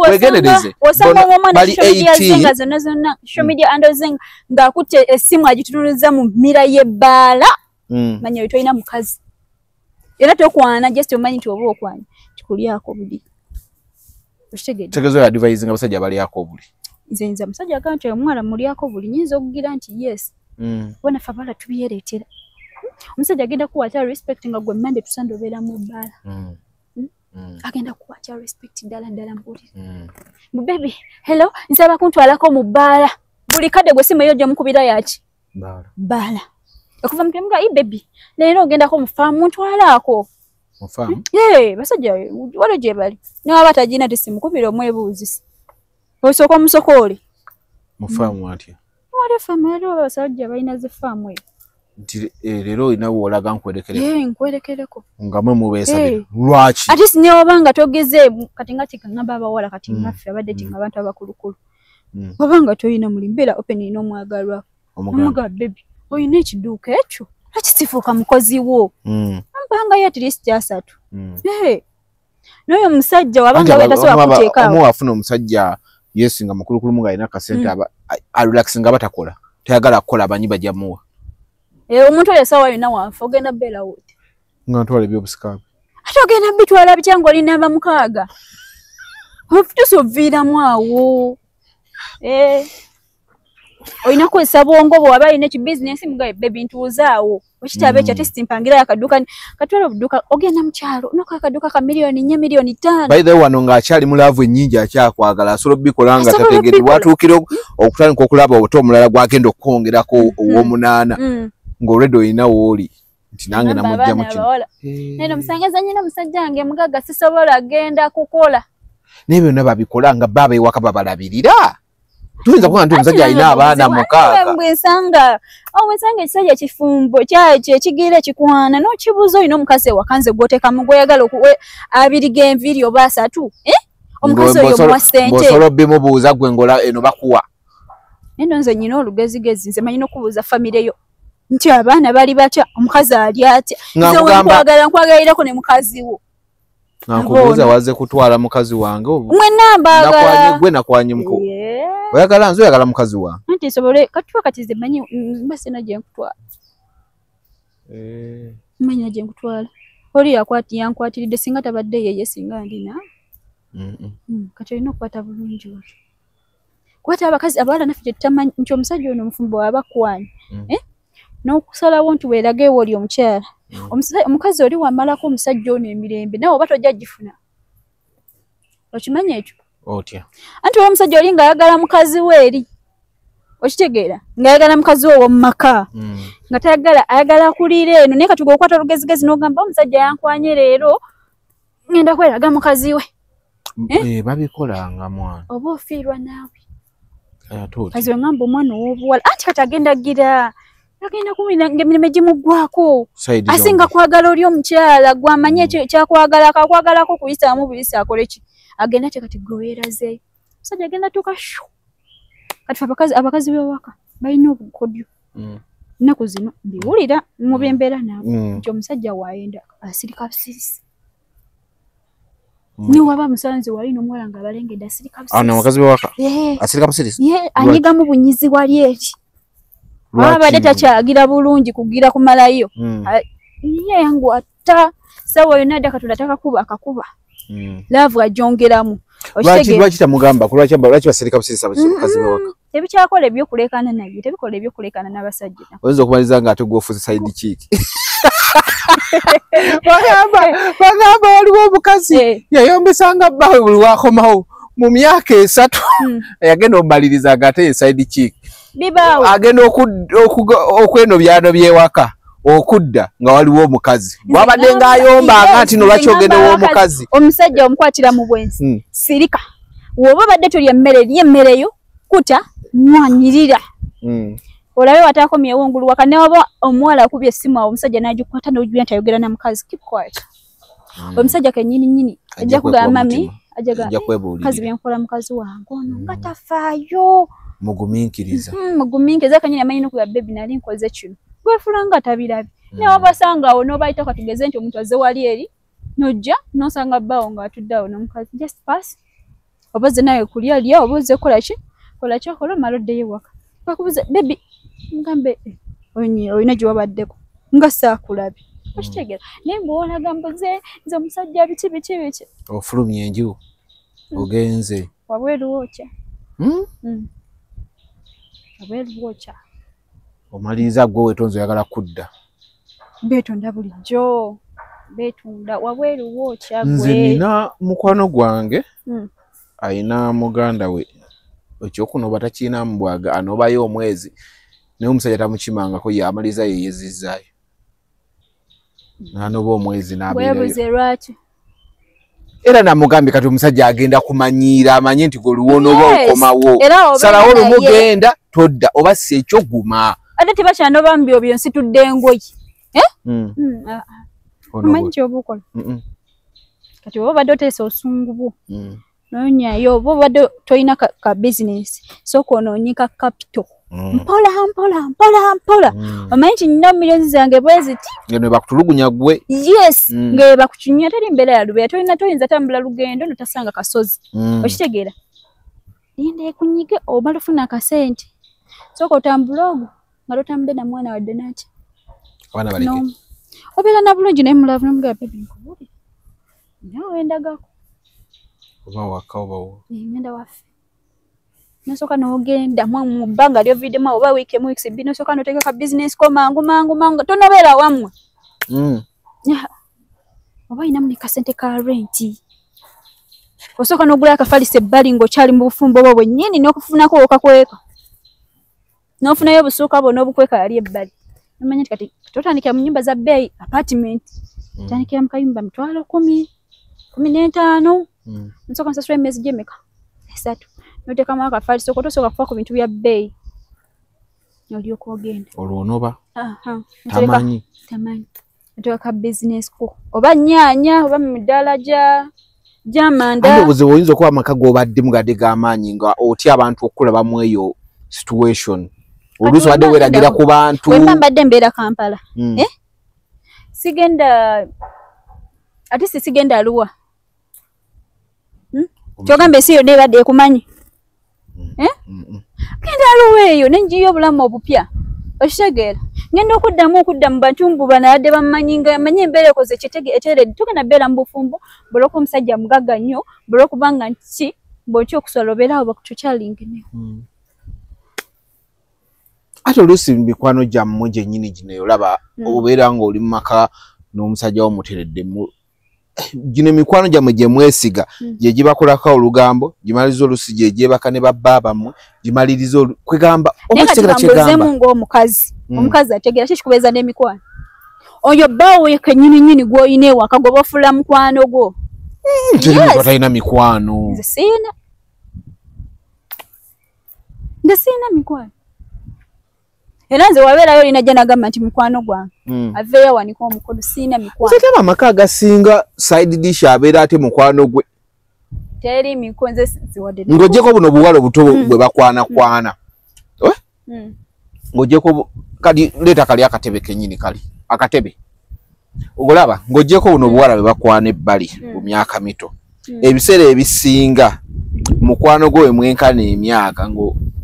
Weegendereze. Osanga omwana social media zenga zonna zonna social media handles zenga ng'akutte essimu agitunuliza mu mmira y'ebbaala. Manya oyo tolina mukazi. Era tokwana just omanyi nti oba okwanya kikulyako buli. Tegezo ya advising abasajja balyako obuli. Nze musajja agamba nti omuwala mulyako obuli nyinza okugira nti yes. Bona ffe abawala tubyereetera. Omusajja agenda kuwa respect nga gwe Monday to Sunday obeera mu bbaala. Agenda kuwa respect ddala ddala mpulira. Mu baby hello nsaba kuntwalako mu bbaala. Buli kadde gwe simu eyo gy'omukubira yaki? Bbaala. Okuva mu nga baby leero ogendako mu faamu ntwalaako. Mufamu? Basajja waliwo gye bali. N'aba tagina tesimukubira omwebuuzisi. Osooka omusokoole. Mufaamu atya? Waliwo faamu, waliwo abasajja balina zi faamu eyo. Nti leero olina w'olaga nkwerekereko. Nkwerekereko. Nga mwe mubeesabira. Lwaki? Ate sinye oba nga togeze kati nga kigamba abawala kati ngaffe abadde tinga abantu abakulukulu. Oba nga tolina mulimu beera open n'omwagalwa. Omugamba baby olina ekiduuka ekyo? Lwaki sifuuka mukozi wo? Mpanga at least 3. N'oyo omusajja wabanga we tasobola kuteeka. Omu afuna omusajja yes nga mukulukulu nga alina akasente aba arelaxinga abatakola. Tayagala kukola abanyi bajja muwa. Omuntu oyo essaawa yonna waafa ogenda bbeera wote. Nga ntwala ebyobusika. Ate ogenda bitwala bitya ng'olina aba 6? Ofutusa oviiramu awo. Olina kukozesa bwongo bwo waba alina ekibizinensi mugabe baby ntuuzaawo. Okitaba ekyo ate simpangirayo akaduuka katwala obuduuka ogenda mu kyalo noka akaduuka ka 4 million 5 million. By the way wano ng'akyali mu laavu ennyingi akyakwagala asobola obbikola nga tategedde watuukira okutandika okulaba obuto omulala gw'agenda okukwongerako ow'omunaana ng'olwedde olina w'oli nti nange namugjamu kino. Neno musangeza nnyina omusajja wange mugagga sisobola genda kukola. Naye byonna babikola nga baba ewaka babalabirira. Tuyinza kuba nti omusajja alina abaana 6. Bwensanga ekisajja kifumbo kyekyo ekigira ekikwana n'okibuuza olina omukazi ewaka nze gw'oteekamu gw'oyagala 2 g'enviiri oba 3 omukazi oyo omuwa ssente. Bw'osobola obbimubuuza gwe ng'ola eno bakuwa. Nno nze nnyina olugezigezi nze manyi n'okubuuza famire yo nti abaana bali batya omukazi ali atya. Nze nkwagala nkwagalirako ne mukazi wo. Nkubuuza waze kutwala mukazi wange mwenna mbaagala. Gwe nakwanye muko. Oyagala nze oyagala mukazi wange. Anti nsobole katuwa kati nze mmanyi mba sirina gye nkutwala. Mmanyi gye nkutwala. Oli yankwatiridde singa tabadde yeye singa ndi naawe. Kati olina okukwata bulungi otyo. Kwata abakazi abawala naffe tetutamanyi nti omusajja ono omufumbo aba akwanye. N'okusalawo nti weerage w'oli omukyala. Omukazi oli wamalako omusajja ono emirembe nawe oba tojja gifuna. Okimanyi ekyo? Otya? Anti oba omusajja oli ng'ayagala mukazi we eri. Okitegeera? Ng'ayagala mukazi we ow'omu maka. Nga tayagala ayagala kuliira eno naye kati gwe okwata olugezigezi n'ogamba omusajja yankwanye leero ngenda kweraga mukazi we. Babikolanga mwana. Oba ofiirwa naawe. Kazi we ngamba omwana ow'obuwala anti kati agenda gira agenda kumira ng'emirembe gimuggwako. Asinga kwagala oli omukyala gw'amanyi ekyo ekyakwagala akakwagalako kuyisaamu buyisi akole ki? Agenda ate kati gwe weerazeeyo. Omusajja agenda tuuka shu. Kati ffe abakazi b'ewaka balina obukodyo. Ennaku zino mbiwulira mu byembeera nabo nti omusajja waayenda asirika busirisi. Niwaba musanze wali n'omuwala ng'abalengedde asirika busirisi. Ano omukazi w'ewaka asirika busirisi? Anyigamu bunyizi wali eri. Abadde takyagira bulungi kugira kumalayo. Ye yangu ata sawa yonna adda Katonda takakuba akakuba. Laavu agyongeramu. Lwaki tamugamba? Lwaki basirika busirisi abakazi b'ewaka? Tebikyakola ebyokulekana nabyo, tebikola ebyokulekana n'abasajja. Oyinza okumaliriza nga ate gwofuuse side chick. Bagamba waliwo omukazi yayombesanga bbawe buli wakomawo mu myaka 3 yagenda omumaliriza nga ate ye side chick. Bibaawo. Agenda okwenobyano by'ewaka okudda nga waliwo omukazi gwabadde ng'ayomba nga nti lwaki ogenda ow'omukazi. Omusajja omukwatira mu bwenzi. Sirika. Bw'oba obadde tolya mmere, lya emmere yo, kuta, nwanyirira. Olabe watakomyewo ngulu waka ne waba omuwala akubye essimu awo omusajja n'agikwata n'ojja nti ayogera na mukazi. Keep quiet. Omusajja kennyini nnyini ajja kugamba mami, ajja kwebuulirira. Mukazi byenkola mukazi wange ono nga tafaayo. Mugumiikiriza. Mugumiikiriza kennyini amanyi n'okugamba baby nali nkoze kino. Gwefula nga tabirabye. Ne wabasanga awo n'obayita katugeze nti omuntu azze wali eri n'ojja n'osanga bbaawo ng'atudde awo n'omukazi. Just pass. Oba ozze nawe kulya lya, oba ozze kukola ki? Kola kyokola omala oddeyo ewaka. Bakubuuza baby ngambe olina gye wabaddeko nga saakulabye. Okitegeera. Naye ng'olaga mbuze nze omusajja biki biki biki. Ofulumye enju ogenze. Wabweru wokya. Wabweru wokya. Omaliriza gwe weetonze oyagala kudda. Beetonda bulijjo. Beetunda wabweru wokya gwe. Nze nina mukwano gwange ayina muganda we ekyokunoba takirinamu bwaga anobayo omwezi naye omusajja tamukimangako ye amaliriza ye yezizzaayo n'anoba omwezi n'abeerayo. Weebuze lwaki? Era namugambye kati omusajja agenda kumanyiira amanye nti gwe liwonoba okomawo. Salawo lumu genda todda oba si ekyo guma. Ate tebakyanoba mu byo nsitudde engoye. Omanyi ky'oba okola? Kati oba obadde oteesa obusungu bwo. Noonyayo oba obadde tolina ka bizinesi sooka onoonye ka capital. Mpola mpola mpola mpola. Omanyi nti nnina millions zange bwe ziti. Nga bakutulugunya gwe. Yes, nga bakukinya teri mbeera ya lubeera tolina toyinza tambula lugendo n'otasanga kasozi. Okitegeera? Linda ekunyige omala ofuna akasente. Sooka otambule ogwo nga totambudde na mwana wadde naki. Abaana baleke. Obeera na bulungi naye mulavu n'omugamba baby nkubuulire. Naawe wendagako. Oba waka oba wo. Ngenda waffe. Nosooka n'ogenda mu bbanga ly'oviddemu oba wiiki emu wiiki bbiri nosooka n'oteeka ka bizinesi ko mangu mangu mangu tonobeera wammwe. Oba olinamu ne kasente ka renti. Osooka n'ogula akafalisa ebbali ng'okyali mu bufumbo obwo bwennyini n'okufunako okakweka. N'ofunayo obusuuka bwo n'obukweka yali ebbali. Nomanya nti kati totandikira mu nnyumba za bbeeyi apartment. Otandikira mu kayumba 10,000, 15,000. Nsooka nsasula emyezi gy'emeka? 3. N'oteekamu akafaliso ko tosooka kufa ku bintu bya bbeeyi. Olyoka ogenda. Olwo onoba? Tamanyi. Tamanyi. Oteeka ka bizinesi ko. Oba nnyaanya oba mu midaala gy'amanda. Ate obuzibu oyinza okuba amaka g'obaddemu gadde g'amaanyi nga otya abantu okulabamu eyo situation. Oluusi obadde weeragira ku bantu. Bwe mba mbadde mbeera Kampala. Sigenda ate si sigenda Arua. Kyogamba ensi yonna ebadde ekumanyi. Genda Arua eyo ne njiya obulamu obupya. Okitegeera? Ngenda okuddamu okudda mu bantu mbu banabadde bammanyi nga mmanyi embeera ekoze eteredde. Togenda beera mu bufumbo bw'olwokuba omusajja mugagga nnyo, bw'olwokubanga nti bw'otya okuswala obeera awo bakutukyalinge. Ate oluusi mu mikwano gyammwe gyennyini gino olaba obeera ng'oli mu maka n'omusajja wo muteredde gino emikwano gyammwe gye mwesiga gye gibakolako olugambo gimaliriza oluusi gye gyebaka ne babba bammwe gimaliriza kwegamba oba kitegera kyegamba ng'omukazi omukazi ategeera ki kikubeeza n'emikwano oyo bbaawo kennyini nnyini gw'olina ewaka gwe bofuula mukwano gwo. Teri muntu atalina mikwano. Nze siina mikwano. Era nze wabeerayo olina gye nagamba nti mukwano gwange aveeyo awanike omukono siina mikwano. Nze amaka agasinga side dish abeera ate mukwano gwe. Teri mikwano nze siwadde. Ng'oggyeko buno obuwala obuto bwe bakwanakwana. Ng'oggyeko kali leeta kali akatebe kennyini kali akatebe. Olaba ng'oggyeko buno obuwala bwe bakwana ebbali mu myaka mito. Ebiseera ebisinga mukwano gwe we mwenkana emyaka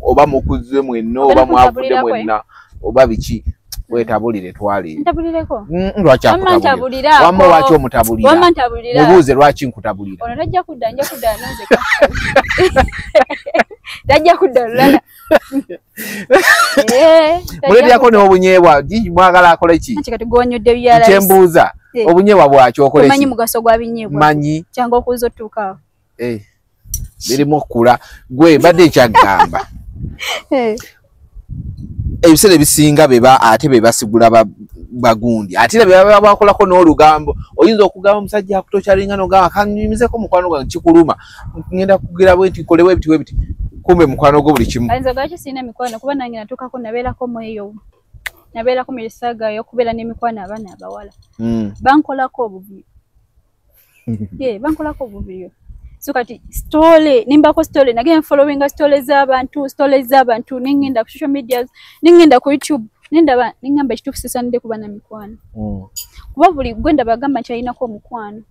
oba mukuze mwenna oba mwavudde mwenna oba biki wetabulire twali. Ntabulireko? Lwaki akutabulira? Wamma lwaki omutabulira? Wamma ntabulira. Mubuuze lwaki nkutabulira? Ono tajja kudda nja kudda nonze. Tajja kudda lulala. Muleeterako n'obunyeebwa, mwagala akole ki? Anti kati gw'onywedde byala. Nkyembuuza, obunyeebwa bwaki okole ki? Omanyi mugaso gwa binyeebwa? Manyi. Kyangu okuza otuuka awo. Birimu okukula. Gwe mbadde nkyagamba. Ebiseera ebisinga beba ate be basigula bagundi. Ate era beba bakolako n'olugambo. Oyinza okugamba omusajja akutokyalinga n'ogamba kanyumizeko mukwano gwange kikuluma. Ngenda kugira bwe nti nkolewo ebiti bwe biti. Kumbe mukwano gwo buli kimu. Nze lwaki sirina mikwano kuba nange natuukako nabeerako mu eyo. Nabeerako mu saga ey'okubeera n'emikwano abaana abawala. Bankolako obuvuyo. Bankolako obuvuyo. So kati story, nimbako story, nagenda followinga story z'abantu, nengenda ku social media, nengenda ku YouTube, nendaba nengamba ekituufu sisaanidde kuba na mikwano. Kuba buli gwe ndaba agamba nti alinako omukwano.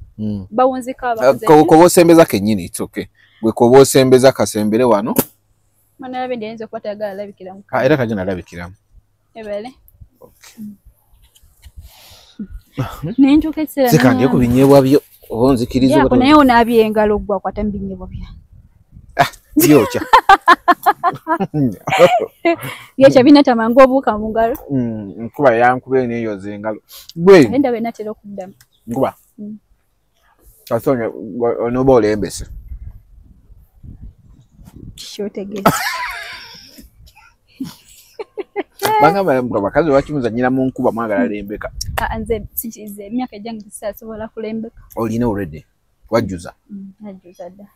Bawunzika abakoze. Koba osembeza kennyini, it's okay. Gwe koba osembeza kasembere wano. Mwana labe ndi ayinza okuba tayagala alabikiramu. Era tagenda alabikiramu. Ebale. Naye ntuuka ekiseera Zeka ndye ku binyeebwa byo. Oba onzikiriza oba naye onaabye engalo gwe akwata mu binyeebwa byange. Byokya. Byokya binatama ng'obuuka mu ngalo. Nkuba yankuba neeyoza engalo. Gwe. Naye ndaba enaatera okuddamu. Nkuba. Kasonye onooba olembese. Kiki otegeeza? Bagamba abakazi lwaki muzannyira mu nkuba mwagala lembeka? Nze sikize emyaka egyange sisobola kulembeka. Olina already wajjuza? Najjuza dda.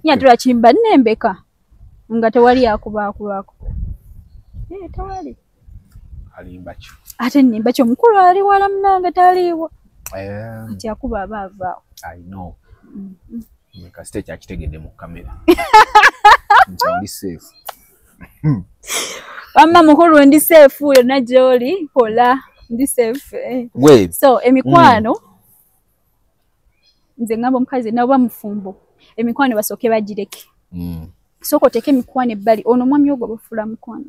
Naye ate lwaki mba nnembeka nga tewali akubaakubaako? Tewali. Alimba ki? Ate nnimba ki omukulu ali wala munnange taliiwo. Kati akuba aba avaawo. I know. Kasita ekyakitegedde mu kamera. Nti oli safe. Wamma mukulu ndi safe yonna gy'oli kola ndi safe. So emikwano nze ngamba omukazi nawe mufumbo emikwano basooke bagireke. Sooka oteeke emikwano ebbali ono omwami ogwo bafuula mukwano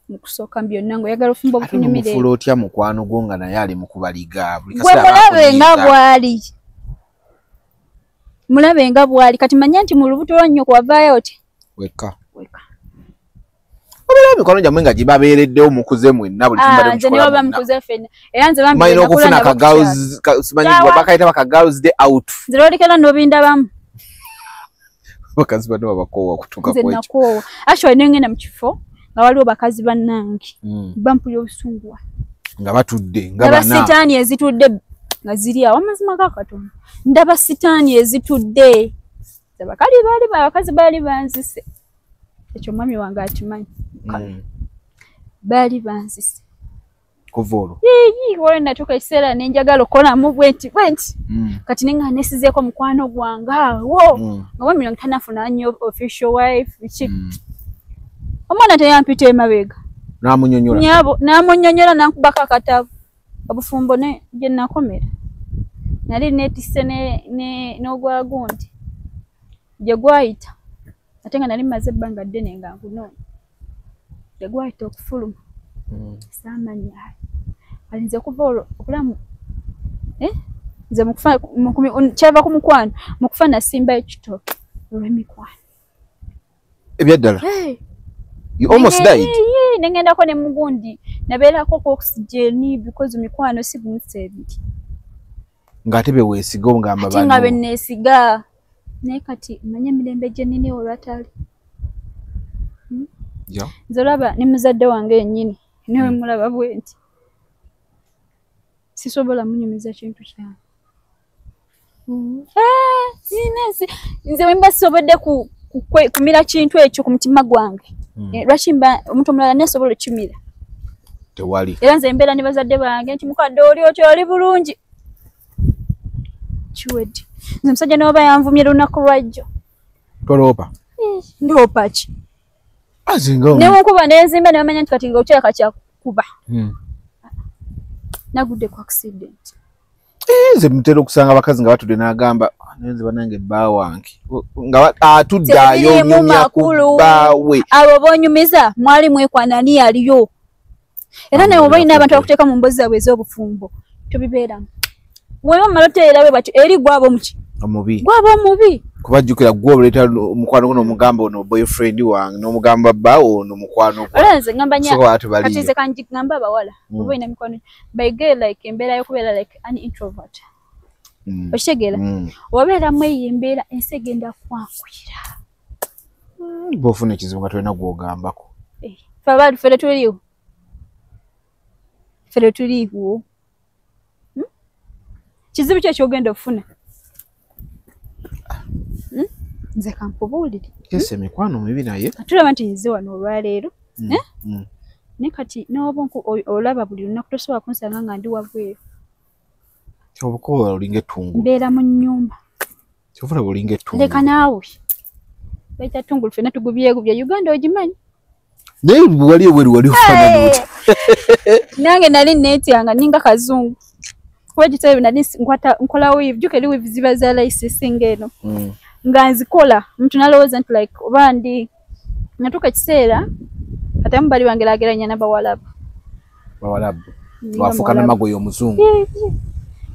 mu kusooka byonna ng'oyagala ofumbo bukunyumire. Ate omufuula otya mukwano gwo nga naye ali mu kubaliga buli kaseera mulabe nga bw'ali. Mulabe nga bw'ali kati manya nti mu lubuto lwa nnyoko wavaayo otya? Wekka. Obeera emikono gyammwe nga gibabeereddewo mukuze mwenna buli kimu nze ne baba mukuze ffenna. Era nze bambi malina okufuna ka girls simanyi bakayita baka girls day out. Nze lwolekera n'obindabamu. Bakazi banno babakoowa okutuuka ku ekyo. Nze nakoowa. Actually ne ngenda mu kifo nga waliwo bakazi bannange. Bampulira obusungu. Nga batudde nga bana. Ndaba sitaani ezitudde nga ziri awo amazima ga Katonda. Ndaba sitaani ezitudde. Abakali baali abakazi baali banzise. Ekyo mwami wange akimanyi. Baali banzise. Kuva olwo? Waliwo natuuka ekiseera ne njagala okukolamu bwe nti. Kati ne nga neesizeeko mukwano gwange awo. Nga mwami wange tannafuna nnyo official wife biki. Omwana teyampita emabega. N'amunnyonnyola? Nnyabo n'amunnyonnyola n'ankubako akatabo. Obufumbo ne gye nakomera. Nali neetisse n'ogwa gundi. Gye gwayita. Ate nga nali mmaze ebbanga ddene nga ngunoonya. Gye gwayita okufuluma. Saamanya. Kati nze okuva olwo obulamu nze mu kufa kyava ku mukwano mu kufa nasimbayo kitooke olw'emikwano. Ebyaddala? You almost died. Nengendako ne mugundi nabeerako ku oxygen because mikwano si gumu ebiri. Ng'ate be weesiga ogamba bano. Ate nga be neesiga. Naye kati manye emirembe gye nnina olwatali. Nze olaba ne muzadde wange yennyini naye mulaba bwe nti sisobola munyumiza kintu kyange. Nze bwe mba sisobodde kumira kintu ekyo ku mutima gwange. Lwaki mba omuntu omulala nasobola okukimira? Tewali. Era nze mbeera ne bazadde bange nti mukadde oli otyo oli bulungi. Kiwedde. Nze omusajja n'oba yanvumye lunaku lwajjo. Toloopa? Ndoopa ki? Ne nkuba ne nzimba ne bamanya nti kati ng'okyaleka kyakukuba. Nagudde ku accident. Nze mutera okusanga abakazi nga batudde n'agamba nze bannange bba wange nga atudde ayonyumya ku bbaawe. Abo b'onyumiza mwali mwekwana ani yaliyo. Era naye oba olina abantu abakuteeka mu mboozi zaabwe ez'obufumbo tobibeeramu. Bw'oba omala otereera bwe batyo eri gwaba omuki? Omubi. Gwaba omubi. Kubajjukira gwe oleeta omukwano guno omugamba ono boyfriend wange n'omugamba bba ono mukwano gwa. Olaba nze ngamba nya kati nze kanjigamba abawala oba olina mikwano by girl like embeera y'okubeera like an introvert. Okitegeera? Obeeramu eyo embeera ensi egenda kwanguyira. Bw'ofuna ekizibu nga tolina gw'ogambako. Ffe abantu ffene tuliwo. Ffene tuliwo. Kizibu ki ekyogenda okufuna? Nze kankubuulire. Yes, emikwano mibi naye. Tulaba nti nze wano olwaleero. Naye kati n'oba olaba buli lunaku tosobola kunsanga nga ndi wabweru. Obukoba olinga ettungulu. Mbeera mu nnyumba. Kyova olaba olinga ettungulu. Leka naawe. Bayita ttungulu ffenna tugubyegubya. Uganda ogimanyi? Naye wali ebweru wali ofaanana otya? Nange nali neetyanga ninga kazungu. Kuba gitebe nali nkwata nkola weave, jjuka eri weave ziba za layisi esinga eno. Nga nzikola omuntu n'alowooza nti like oba ndi natuuka ekiseera kati abamu bali bangeraageranya n'Abawalabu. Bawalabu. Wafuuka n'amagoye omuzungu.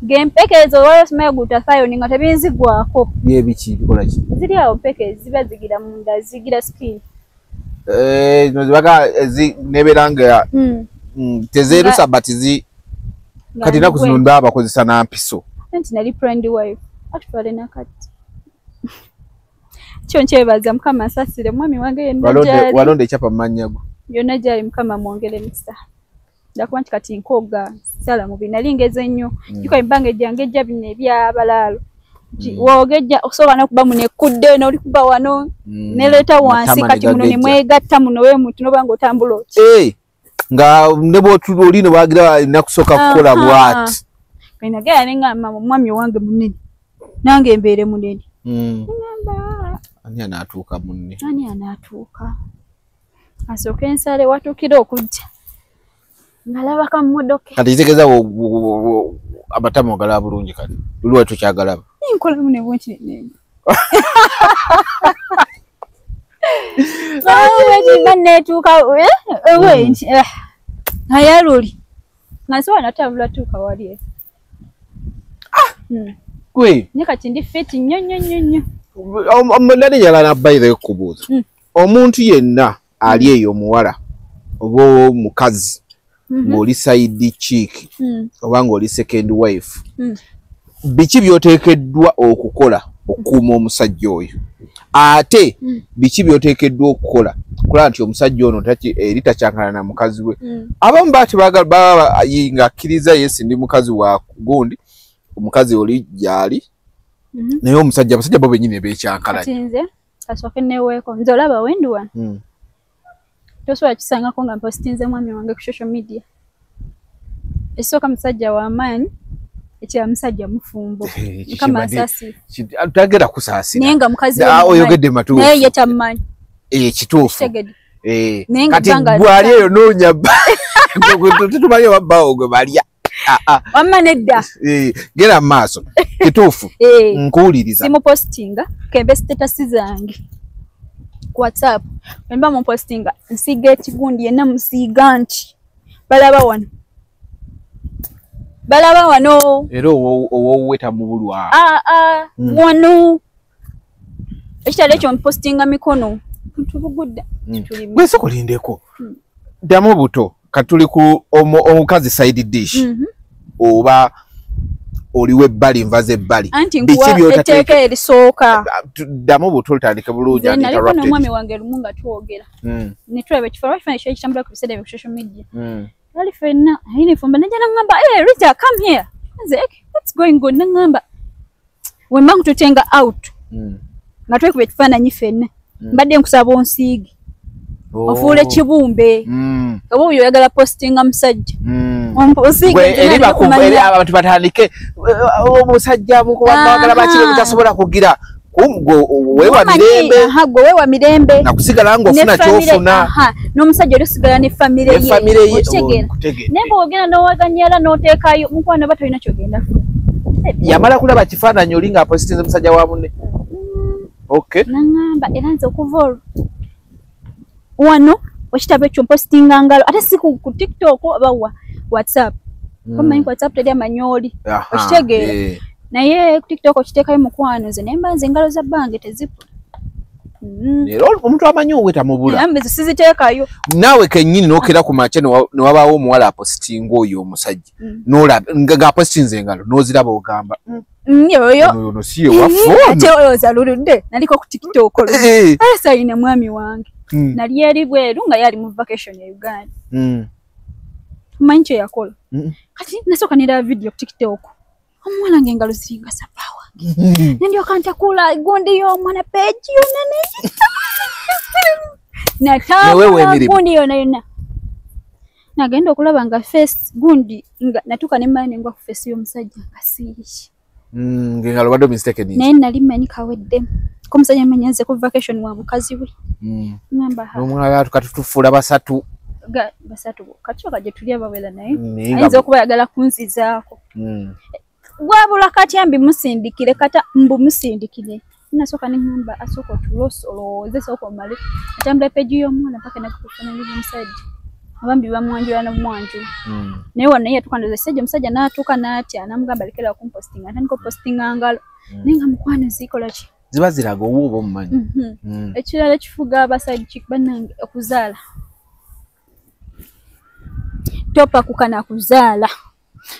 Ng'empeke ezo waliwo simanyi glutathione nga tebinzigwako. Bye biki bikola ki? Ziri awo mpeke ziba zigira munda zigira skin. Zibaga nebeera nga tezeerusa but zi kati ennaku zino ndaba bakozesa na mpiso. Anti nali friend wife atutwale nakati. Kyo nkyebaza Mukama asaasire mwami wange yenna gy'ali. Walonda ekyapa mu mannya go. Yonna gy'ali Mukama amwongere emikisa. Lwakuba nti kati nkooga sala mubi nali ngeze nnyo. Jjuka ebbanga ejjange ejja bino eby'abalaalo. W'ogejja osobola n'okuba muno ekkudde n'olikuba wano nereeta wansi kati muno ne mwegatta muno we muntu n'oba ng'otambula oti. Nga ne bw'oli ne bwagira alina kusooka kukola bw'ati. Nagenda ne ŋŋamba omwami owange munene nange mbeere munene. Ŋŋamba ani anaatuuka munne? Ani anaatuuka? Asooke ensale watuukira okujja. Ngalaba kammodoka. Kati kitegeeza amatama ogalaba bulungi kati. Luli wali tokyagalaba. Nkolamu ne bwenti nene. Mba neetuuka nti naye luli nga nsobola natambula tuuka wali. Gwe. Naye kati ndi fit nnyo nnyo nnyo nnyo. Nali njagala nabbayireyo okubuuza. Omuntu yenna ali eyo omuwala oba omukazi ng'oli side chick oba ng'oli second wife, biki by'oteekeddwa okukola okukuuma omusajja oyo? Ate biki by'oteekeddwa okukola kulaba nti omusajja ono eri takyankana na mukazi we? Abamu baati baba ng'akkiriza yes ndi mukazi wa gundi, omukazi oli gy'ali, naye omusajja abasajja bo bennyini beekyankalanya. Kati nze kasooke neeweeko nze olaba wendi wano tosobola kisangako nga mpositinze mwami wange ku social media. Ekisooka musajja w'amaanyi, ekirala musajja mufumbo. Mukama asaasire. Tagenda kusaasira. Naye nga mukazi we oyogedde matuufu. Naye ye tamumanyi. Kituufu. Kati gwali eyo noonya bba tetumanyi oba bbaawo gwe balya. Wamma nedda. Genda mu maaso. Kituufu. Nkuwuliriza. Simupositinga kembe status zange ku WhatsApp. Bwe mba mumpositinga nsiiga ekigundi yenna musiiga nti balaba wano. Balaba wano. Era ow'owuwe tamubulwa. Wano. Ekitali ekyo mpositinga mikono. Ntubugudda. Gwe sooka olindeko. Ddamu buto kati tuli ku omukazi side dish oba oliwo ebbali nva z'ebbali. Anti nkuwa etteeka erisooka. Ddamu buto olutandike bulungi. Nze naliko n'omwami wange lumu nga twogera. Ne tulaba ekifo ekifaananyi kyali kitambula ku biseera ebyo ku social media. Twali ffenna uniform najja n'aŋŋamba, "Hey Rita, come here." Nze, "What's going on?" N'aŋŋamba, "We mba nkututenga out." Nga twekuba ekifaananyi ffenna. Mbadde nkusaba onsiige. Ofuule kibumbe. Oba oyo oyagala postinga musajja. Eri abantu batandike omusajja mukuba bakiri mutasobola kugira wewa mirembe. Gwe wewa mirembe. Nakusigala ng'ofuna ky'ofuna. N'omusajja oli osigala ne famire ye. Okitegeera. Naye bw'ogenda n'owaganyala n'oteekayo mukwano oba tolina ky'ogenda kufuna. Yamala kulaba kifaananyi oli ng'apositinze musajja wa munne. Okay. Naŋŋamba era nze okuva olwo wano ekitabo ekyo mpositinga ngalo ate si ku TikTok oba WhatsApp. Omanyi ku WhatsApp teri amanyi oli. Okitegeera. Naye ku TikTok okiteekayo mukwano, nze naye mba nze engalo za bbange tezipula. Era omuntu amanyi owe tamubula. Era siziteekayo. Naawe kennyini n'okera ku makya ne wabaawo omuwala apositinga oyo omusajja. N'olaba nga apositinze engalo n'oziraba ogamba. Oyo. Ono si ye waffe ono. Ate olowooza luludde naliko ku TikTok olwo. Ate sayina mwami wange. Nali eri bweru nga yali mu vacation e Uganda. Omanyi kye yakola. Kati nasooka ne video ku TikTok. Omuwala ng'engalo ziringa sabawa. Nendyoka ntakula gundi y'omwana page yonna natambula gundi yonna yonna. Nagenda okulaba nga face gundi nga natuuka ne mmala ne ngwa ku face y'omusajja nga siiri. Ng'engalo badde mistaken. Naye nali mmanyi kaweddemu. Ko omusajja mmanyi nze ku vacation wa mukazi we. Ngamba ha. N'omulala kati tufuula basatu. Basatu kati oka gye tuli abawera naye. Ayinza okuba ayagala kunzizaako. Wabula kati ambi musindikire kata mbu musindikire. Nasooka ne ŋŋamba asooka otuloose olowooze sooka omale. Atambula peegi y'omwana mpaka nakukufaanana n'omusajja. Abambi bamwanjula n'omwanjula. Naye wano naye yatuuka ndowooza kisajja omusajja n'atuuka n'atya n'amugamba lekera okumpositinga atandika okupositinga ngalo. Naye nga mukwano zikola ki? Ziba ziraga owuwo oba omumanyi. Ekirala ekifuga aba side chick bannange okuzaala. Topakuka na kuzaala.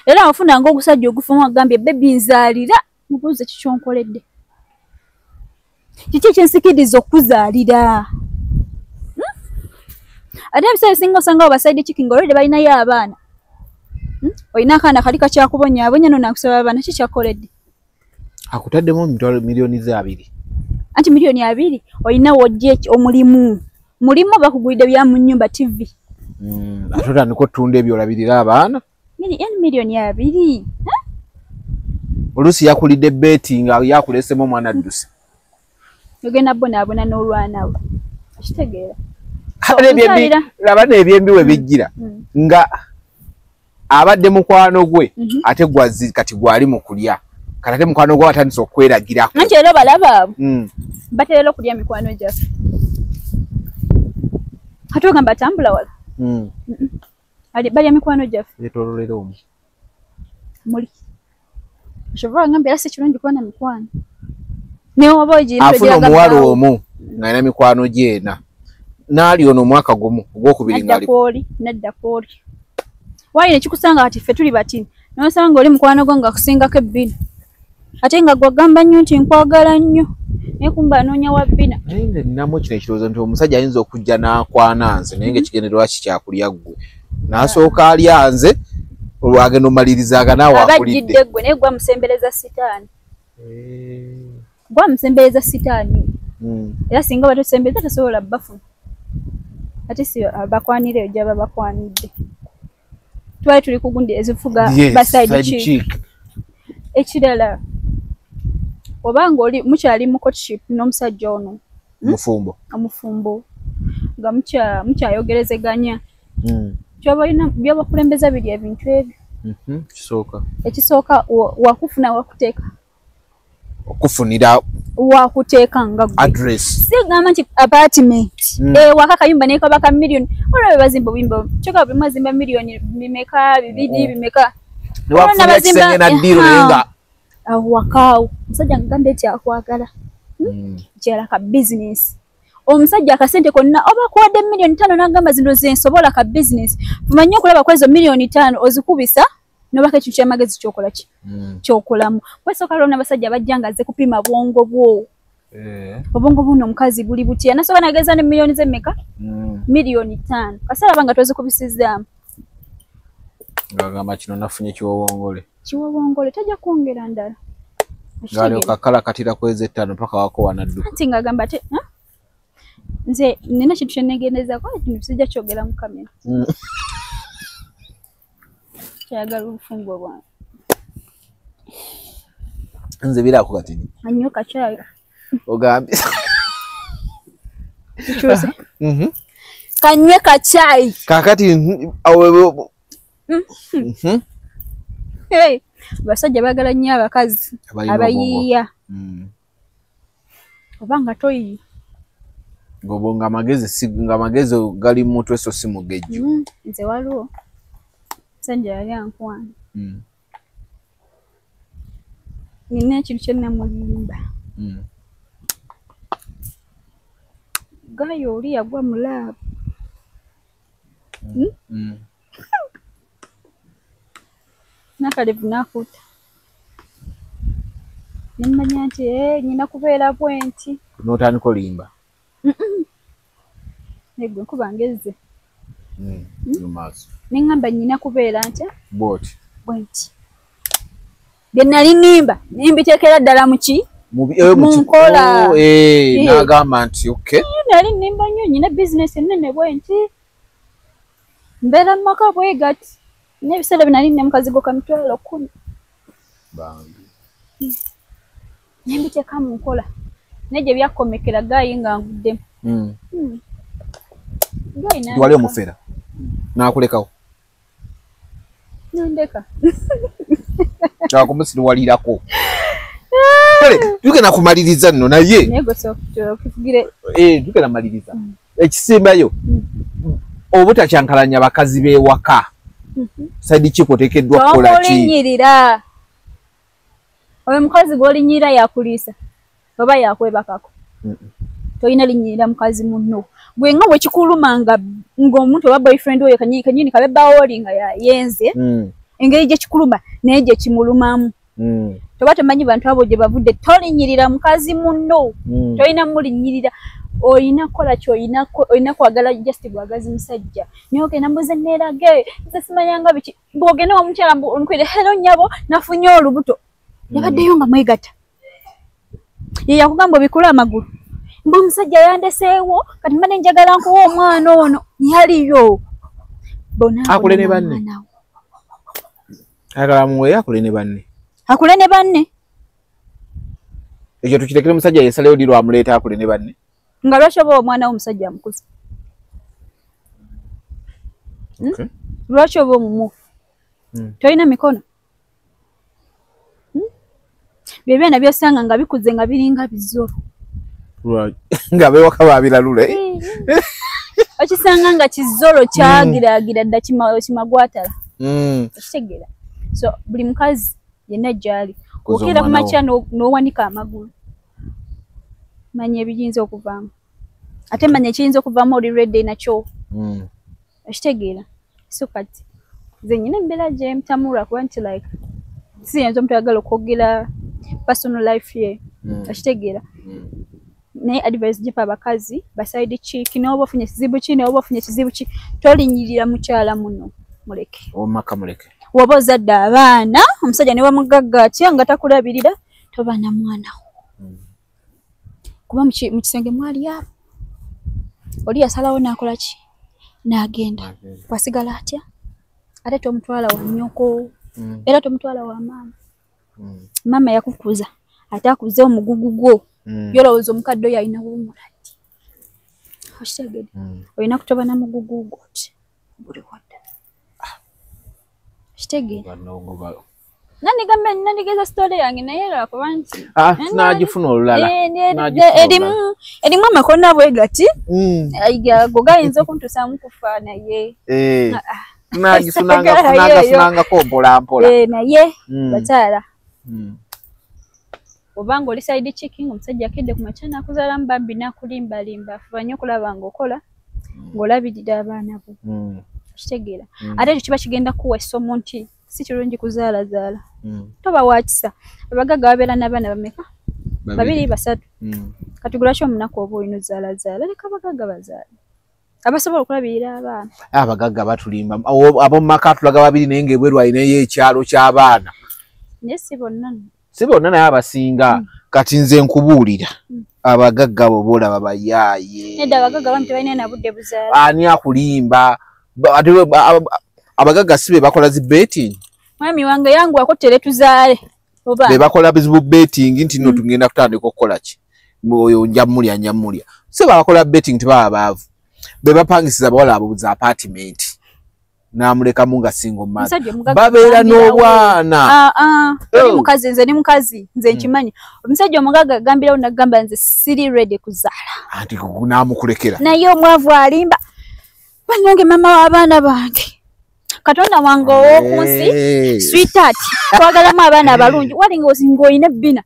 Era ofunanga ogusajja ogufumu agambye baby nzaalira mubuuze kiki ky'onkoledde. Kiki ekyensikiriza okuzaalira? Ate ebiseera ebisinga osanga abo ba side chick ng'olwedde balinayo abaana. Olina akaana kali kakyakubonyaabonya no nakusaba abaana ki ky'akoledde? Akutaddemu emitwalo miliyoni ze 2. Anti miliyoni 2 olina w'ojja omulimu. Mulimu bakugulidde bya mu nnyumba TV. Ate otandika otunda ebyo olabirira abaana. Miliyoni 2. Oluusi yakulidde beeti nga yakuleesemu omwana adduse. Ogenda bonaabona n'olwana we. Okitegeera. Laba n'ebyembi we bijjira nga abadde mukwano gwe ate gwazi kati gwali mu kulya. Kati ate mukwano gwe atandise okweragirako. Anti era obalaba abo baterera okulya mikwano gyaffe. Kati ogamba atambula wala. Balya mikwano gyaffe. Yeetooloolera omwo. Muli. Kyova ngamba era si kirungi kuba na mikwano. Naye oba ogirina afuna omuwala omu ng'alina mikwano gye ena. N'ali ono omwaka gumu ogwokubiri ng'ali. Nadda kwoli. Wayi nekikusanga kati ffe tuli batini. N'osanga oli mukwano gwo ng'akusingako ebbina. Ate nga gw'agamba nnyo nti nkwagala nnyo. Naye kumbe anoonya wa bbina. Naye nze nninamu kino ekirowoozo nti omusajja ayinza okujja n'akwana nze naye ng'ekigendererwa kye kya kulya ggwe. N'asooka alya nze olwo agenda omaliriza naawe akulidde. Abajjidde ggwe naye gwamusembereza sitaani. Gwamusembereza sitaani. Era singa batosembereza tasobola bafuna. Ate si bakwanira eyo gy'aba bakwanidde. Twali tuli ku gundi ezifuga ba side chick. Ekirala obanga oli mukyali mu courtship n'omusajja ono mufumbo. Omufumbo nga mukyayogerezeganya. Kyoba olina by'abakulembeza biri ebintu ebyo. Kisooka. Ekisooka wakufuna wakuteeka. Okufunira wakuteeka nga ggwe. Address. Si gamba nti apartment. Waka kayumba naye kaba ka miliyoni. Olwo bazimba obuyumba. Kyokka buli mwazimba miliyoni bimeka bibiri bimeka. Ne wafunira ekisenge na ddiiro naye nga awo wakaawo. Omusajja ng'agambye nti akwagala. Kyala ka business. Omusajja akasente konna oba akuwadde miliyoni 5 n'agamba zino ze nsobola ka business. Fuma nnyo okulaba ku ezo miliyoni 5 ozikubisa n'obako ekintu ky'amagezi ky'okola ki? Ky'okolamu. Kwesooka lwo n'abasajja bajja nga azze kupima bwongo bwo. Obwongo buno omukazi buli butya. Nasooka n'ageza ne miliyoni ze mmeka? Miliyoni 5. Kaseera aba nga tozikubisizzaamu. Ng'agamba kino nafunye kiwowongole. Kiwowongole tajja kwongera ndala. Ng'alyoka akalakatira ku ezo 5 mpaka wako wanadduka. Anti ng'agamba ate nze nina kintu kye neegendezaako sijja kyogera mu kamera. Kyayagala obufumbo bwange. Nze biraako kati. Anywe kacaayi. Ogambye. Kanywe kacaayi. Kaakati Abasajja baagala nnyo abakazi abayiiya. Oba nga toyiiya. Ngobo nga amagezi gali mu mutwe so si mugejjo. Nze waliwo musajja yali ankwana. Nina ekintu kye namulimba. Gayo oli yagwa mu laabu. Nakalevu nakuta. Nemmanya nti nina kubeera bwenti. N'otandika olimba. Negwe nkuba ngezze. Nengamba nina kubeera ntya? Bwoti. Bwenti. Bye nali nnimba nembiteekera ddala mu ki? Mu nkola. N'agamba nti okay. Nali nnimba nnyo nina bizinesi ennene bwenti. Mbeera mu maka bwe gati. N'ebiseera bye nali nina mu kazigo ka 10,000. Bambi. Nembiteeka mu nkola. Naye gye byakomekera gayi nga nguddemu. Wali omufera. N'akulekawo. Nandeka. Kyakumusiriwalirako. Kale tugenda kumaliriza nno naye. Naye gwe okivugire. Tugenda maliriza. Ekisembayo. Obutakyankalanya bakazi b'ewaka. Side chick oteekeddwa kukola ki? Tomulinnyirira. Oyo mukazi gw'olinnyirira yakuliisa oba yakwebakako. Tolina linnyirira mukazi munno. Gwe nga bwe kikuluma ng'omuntu oba boyfriend oyo kanyini kabe bbaawo oli nga yayenze, engeri gye kikuluma naye gye kimulumamu. Toba tomanyi bantu abo gye bavudde, tolinnyirira mukazi munno. Tolina mulinnyirira. Olina kukola ki? Olina kwagala just bwagazi musajja. Naye ogenda mbuze neerage, nze simanyanga biki. Bw'ogenda omukyala nkwire hello nnyabo nafunye olubuto. Yabaddeyo nga mwegatta. Ye yakugamba obikule amagulu. Mbu omusajja yandeseewo kati mbadde njagala nkuwa omwana ono yaliyo. Akule ne banne. Ayagala muwe akule ne banne. Akule ne banne. Ekyo tukirekere musajja yesaleyo ddi lwamuleeta akule ne banne. Nga lwaki oba omwana w'omusajja amukuza? Lwaki oba omumuwa? Tolina mikono? Bye byana byosanga nga bikuze nga biringa bizoro. Nga bewaka babiralule. Okisanga nga kizoro kyagiraagira dda kimagwatala. Okitegeera. So buli mukazi yenna gy'ali okeera ku makya n'owanika amagulu. Manya ebiyinza okuvaamu. Ate manya ekiyinza okuvaamu oli ready nakyo. Okitegeera. So kati nze nnyina embeera gye mpitamu kuba nti like siyinza omuntu ayagala okwogera personal life ye. Okitegeera. Naye advice gimpa abakazi ba side chick n'oba ofunye ekizibu ki n'oba ofunye ekizibu ki tolinnyirira mukyala muno muleke. Omaka muleke. Woba ozadde abaana omusajja ne bamugagga atya nga takulabirira toba na mwana wo. Kuba mu kisenge mwali abo. Oli yasalawo n'akola ki? N'agenda. Wasigala atya? Ate tomutwala wa nnyoko. Era tomutwala wa maama. Maama yakukuza ate akuze omugugu gwo. Yolowooza omukadde oyo alina wummula ddi? Okitegedde? Olina kutoba na mugugu gwo oti buli wadda. Okitegeera? Nandigeza story yange naye lwakuba nti tunagifuna olulala. Erimu amakona bwe gati ago gayinza okuntuusaamu kufa naye. Tunagifunangako mpola mpola. Naye bakyala. Obanga oli side chick ng'omusajja akedde ku makya n'akuzaalamu bambi n'akulimbalimba afuba nnyo okulaba ng'okola ng'olabirira abaana bo. Okitegeera? Ate ekyo kiba kigenda kuwa essomo nti si kirungi kuzaalazaala. Toba wa kisa. Abagagga babeera n'abaana bameka? 2, 3. Kati lwaki omunaku oba olina ozaalazaala? Leka abagagga bazaale. Abasobola okulabirira abaana. Abagagga batulimba. Ab'omu maka atulaga 2 naye ng'ebweru alinayo ekyalo ky'abaana. Naye si bonna. Si bonna naye abasinga. Kati nze nkubuulira. Abagagga bo boolaba bayaaye. Nedda abagagga abamu tebalina na budde buzaala. Ani akulimba? Abagagga si be bakola zi betting. Mwami wange yanguwako tere tuzaale. Oba be bakola bizibu betting nti nno tugenda kutandika okukola ki? Oyo nja mmulya nja mmulya. Si bakola betting tebaba baavu. Be bapangisiza abawala abo za apartment. N'amulekamu nga single mother. Babeera n'obwana. Oli mukazi nze ni mukazi nze nkimanyi. Omusajja omugagga agambirawo n'agamba nze siri ready kuzaala. Anti n'amukulekera. Naye omwavu alimba. Bannange mama w'abaana bange. Katonda wange ow'oku nsi, sweetheart, twagalamu abaana abalungi. Wali ng'olina ebbina.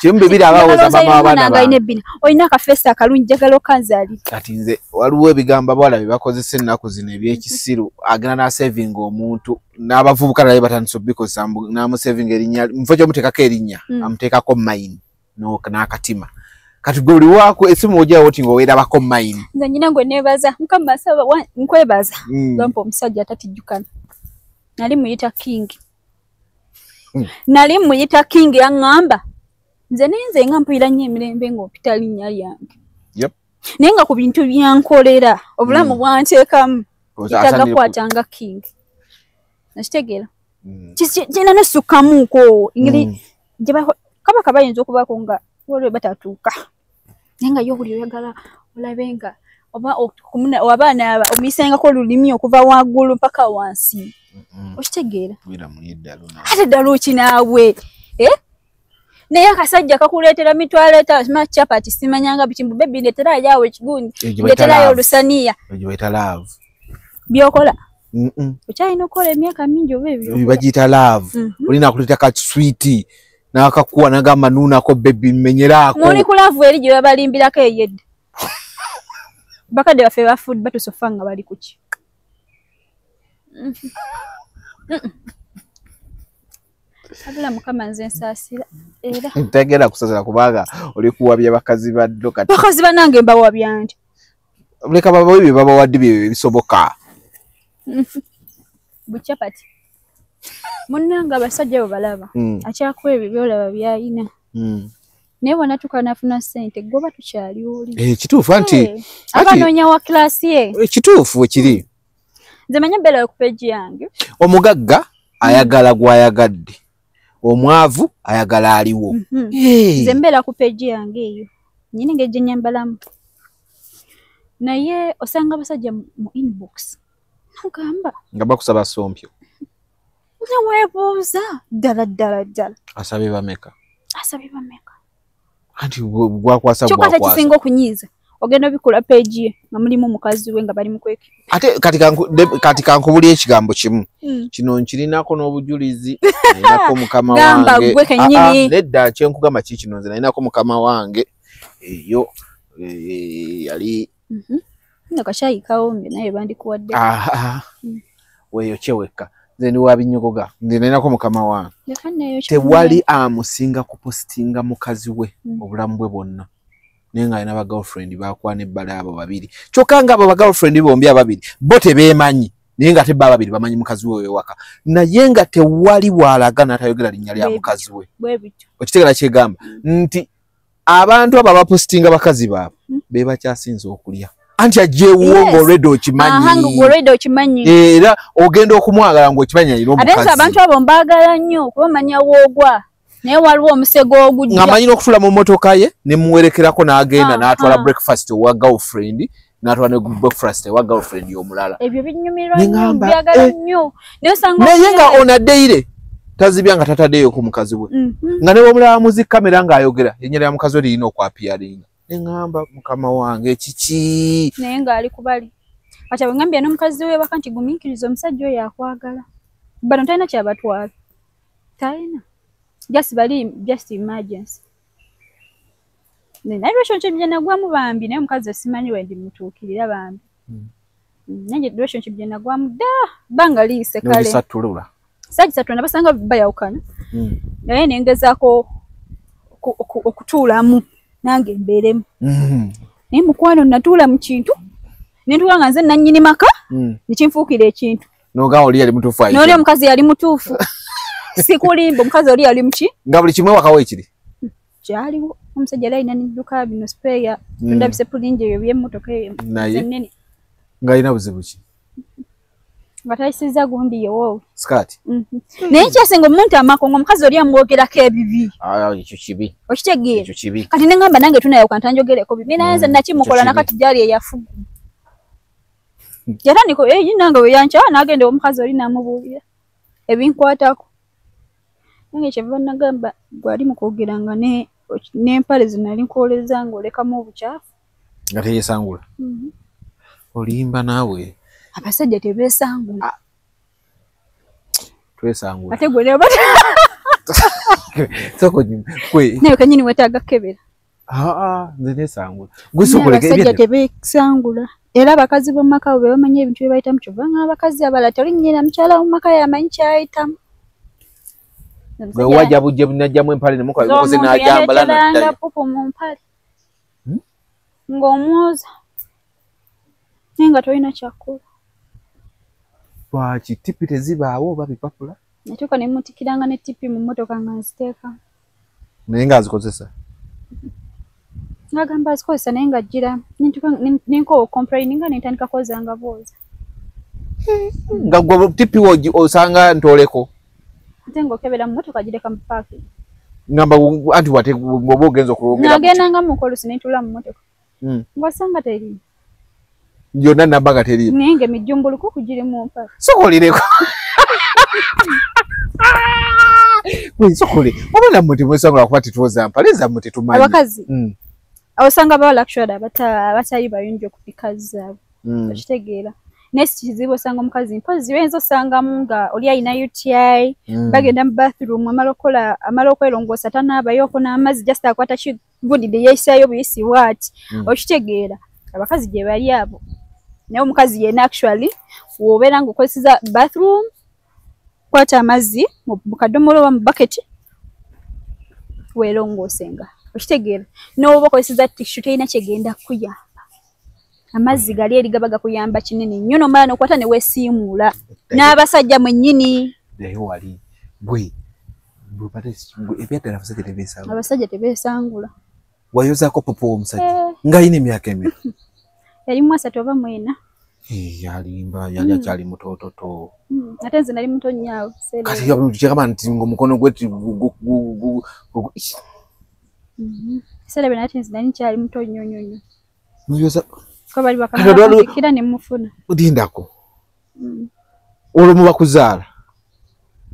Kimu bibiri abawoza mama w'abaana bange. Olina akafeesi akalungi, njagala okanzaalire. Kati nze waliwo ebigambo abawala bye bakozesa ennaku zino eby'ekisiru, agenda n'asevinga omuntu n'abavubuka naye batandise obikozesa n'amusevinga erinnya, mu kifo ky'omuteekako erinnya amuteekako mine n'akatima. Kati gwe buli waako esimu ojjawo oti ng'oweerabako mine. Nze nnyina gwe neebaza, Mukama asaba nkwebaza lwampa omusajja atatijjukana. Nali muyita king. Nali muyita king yaŋŋamba. Nze nenze nga mpulira nnyo emirembe ng'opita linnya lyange. Naye nga ku bintu byankolera obulamu bwanteekamu etagakwatanga king. Nakitegeera. Kina nesukkamuuko engeri gye kabaka bayinza okubaako nga waliwo batatuuka. Naye nga yo buli oyagala olabe nga oba abaana omuyisengako olulimi okuva waggulu mpaka wansi. Okitegeera. Ate ddala okinaawe. Naye akasajja kakuleetera mitwalo etaano chapati simanyanga biki mbu baby ndeeterayo awo ekigundi ndeeterayo olusaniya. By'okola. Okyalina okukola emyaka mingi oba ebyo. Bagiyita love. Olina akuleeta ka sweet n'akakuwa n'agamba nuunako baby mmenyeraako. Muli ku love eri gye babalimbirako ey'edda. Bakadde baffe bafudde batusofa nga bali ku ki. Abula Mukama nze nsaasira era. Ntegera kusasira kubanga oli kuwabya bakazi baddo kati. Bakazi bannange mbawabya nti. Leka babawe bye babawadde bye bisoboka. Buchapati. Munnange abasajja bo balaba. Akyakuwa ebyo by'olaba by'alina. Naye bw'anatuuka n'afuna ssente gwe tukyali oli. Kituufu anti. Abanoonya wa kilaasi ye. Kituufu ekiri. Nze manya mbeera ku peegi yange. Omugagga ayagala gw'ayagadde. Omwavu ayagala aliwo. Nze mbeera ku peegi yange eyo. Nnyina engeri gye nnyambalamu. Naye osanga abasajja mu inbox. Nagamba. Nga bakusaba sompyo. Neweebuuza ddala ddala ddala. Asabye bameka? Asabye bameka? Anti gwakwasa gwakwasa. Kyokka ate kisinga okunyiiza. Ogenda obikula peegi ye nga mulimu mukazi we nga bali mu kwekira. Ate kati kankubulye ekigambo kimu. Kino nkirinako n'obujulizi. Nalinako mukama wange. Gamba gwe kennyini. Nedda kye nkugamba ki kino nze nalinako mukama wange. Eyo yali. Nno kacaayi kawoomye naye bandikuwadde. Weeyokye wekka. Nze ndi wa binyogoga. Nze nalinako mukama wange. Tewali amusinga kupositinga mukazi we obulamu bwe bwonna. Naye ng'alina ba girlfriend bakwana ebbala abo babiri. Kyokka nga abo ba girlfriend bombi ababiri bo tebeemanyi. Naye nga tebba ababiri bamanyi mukazi we ow'ewaka. Naye nga tewali bw'alaga n'atayogera linnya lya mukazi we. Okitegeera kyegamba nti abantu abo abapositinga bakazi baabwe be bakyasinze okulya. Anti ajjeewo ng'olwedde okimanyi. Era ogenda okumwagala ng'okimanyi alina omukazi. Ate abantu abo mbaagala nnyo kuba omanya woogwa. Naye waliwo omusego ogujja. Ng'amanyi n'okutuula mu mmotoka ye ne muwerekerako n'agenda n'atwala breakfast owa girlfriend n'atwala ne breakfast ewa girlfriend omulala. Ebyo binyumirwa nnyo, byagala nnyo. Naye nga onaddeire tazibya nga tataddeyo ku mukazi we. Nga ne bw'omulaba mu zi kamera ng'ayogera erinnya lya mukazi we lirina okwapiyaringa. Ne ŋŋamba mukama wange kiki? Naye ng'ali kubali. Kati bwe ŋŋambye n'omukazi we waka nti gumiikiriza omusajja oyo akwagala. Bano talina kyabatwala. Talina. Just bali just emergency. Naye relationship gye nagwamu bambi naye omukazi simanyi we ndimutuukirira bambi. Naye relationship gye nagwamu dda bbanga liyise kale. N'ogisattulula. Saagisattulula nabasanga bayawukana. Naye ne ngezaako okutuulamu nange mbeeremu. Naye mukwano natuula mu kintu ne ntuula nga nze nannyini maka ne kinfuukira ekintu. N'ogamba oli yali mutuufu ayite. N'oli omukazi yali mutuufu. Sikulimba omukazi oli yali muki? Nga buli kimu ewaka weekiri? Kyaliwo. Omusajja yali alina n'edduka bino sipeeya tunda bisepulingi ebyo by'emmotoka eyo ennene. Ng'alina buzibu ki? Nga tayisizza gundi yewo. Skirt? Naye kyasinga omuntu amakongo omukazi oli amwogerako ebibi. Ekyo kibi. Okitegeera? Ekyo kibi. Kati ne ŋŋamba nange tunayawuka ntanjogereko bibi. Naye nze nakimukola nakati gy'ali eyafuga. Yatandika nange we yankyawa n'agenda omukazi oli n'amubuulira ebinkwatako. Nange kyeva nagamba gwali mu kwogeranga n'empale ze nali nkwoleza ng'olekamu obukyafu. Nga teyeesangula? Olimba naawe. Abasajja tebeesangula. Twesangula. Ate gwe ne soko kwe. Naye kanyini wetaaga kebera. Nze nesangula. Gwe soko leke ebyo. Tebesangula. Era abakazi b'omu maka be bamanyi ebintu bye bayitamu kyova ng'abakazi abalala tolinnyira mukyala w'omu maka yamanyi ky'ayitamu. Gwe wajja bujje najjamu empale ne mukola bikoze n'ajambala naddayo. Pupu mu mpale. Ng'omwoza. Naye nga tolina kyakukola. Lwaki tipi tezibaawo oba bipapula? Natuuka ne mmutikiranga ne tipi mu mmotoka nga nziteeka. Naye ng'azikozesa? Ng'agamba azikozesa naye ng'ajjira nenkoowa okomplaininga ne ntandika kwozanga bwoza. Nga gwe tipi osanga ntoleko? Ate ng'okebera mu mmotoka gireka mu paakingi. Ngamba anti wate bw'oba ogenza okwogera. Nagendanga mu oluusi ne ntuula mu mmotoka. Ng'osanga teriiyo. Yonna namba nga teriiyo. Naye ng'emijjumbulukuku giri mu mpale. Sokolireko. Gwe sokole. Oba nammwe temwesangula kuba tetwoza mpale zammwe tetumanyi. Abakazi. Osanga abawala actually abatali bayonjo ku bikazi zaabwe. Okitegeera. Naye si kizibu osanga omukazi mpozzi oyinza osangamu nga oli alina UTI, bagenda mu bathroom amala okwerongoosa tanaabayoko n'amazzi just akwata kigudide yeeyisaayo buyisi bw'ati. Okitegeera. Abakazi gye bali abo. Naye omukazi yenna actually w'obeera ng'okozesa bathroom, kwata amazzi mu kadomola oba mu bucket weerongoosenga. Okitegeera. N'oba okozesa tissue terina kyegenda kukuyamba. Amazzi gali eri gaba gakuyamba kinene nnyo n'omala n'okwata ne weesiimuula. N'abasajja mwennyini. Naye wali gwe ebyaddala abasajja tebeesangula. Abasajja tebeesangula. Wayozaako popo w'omusajja ng'alina emyaka emeka? Yali mu 3 oba 4. Yalimba yali akyali mutoototo. Ate nze nali muto nnyo awo. Kati kyekama nti ng'omukono gwe Ebiseera byo nate nze nali nkyali muto nnyo nnyo nnyo. Noyoza Kuba bali bakamala ne mufuna. Lindako. Olwo muba kuzaala.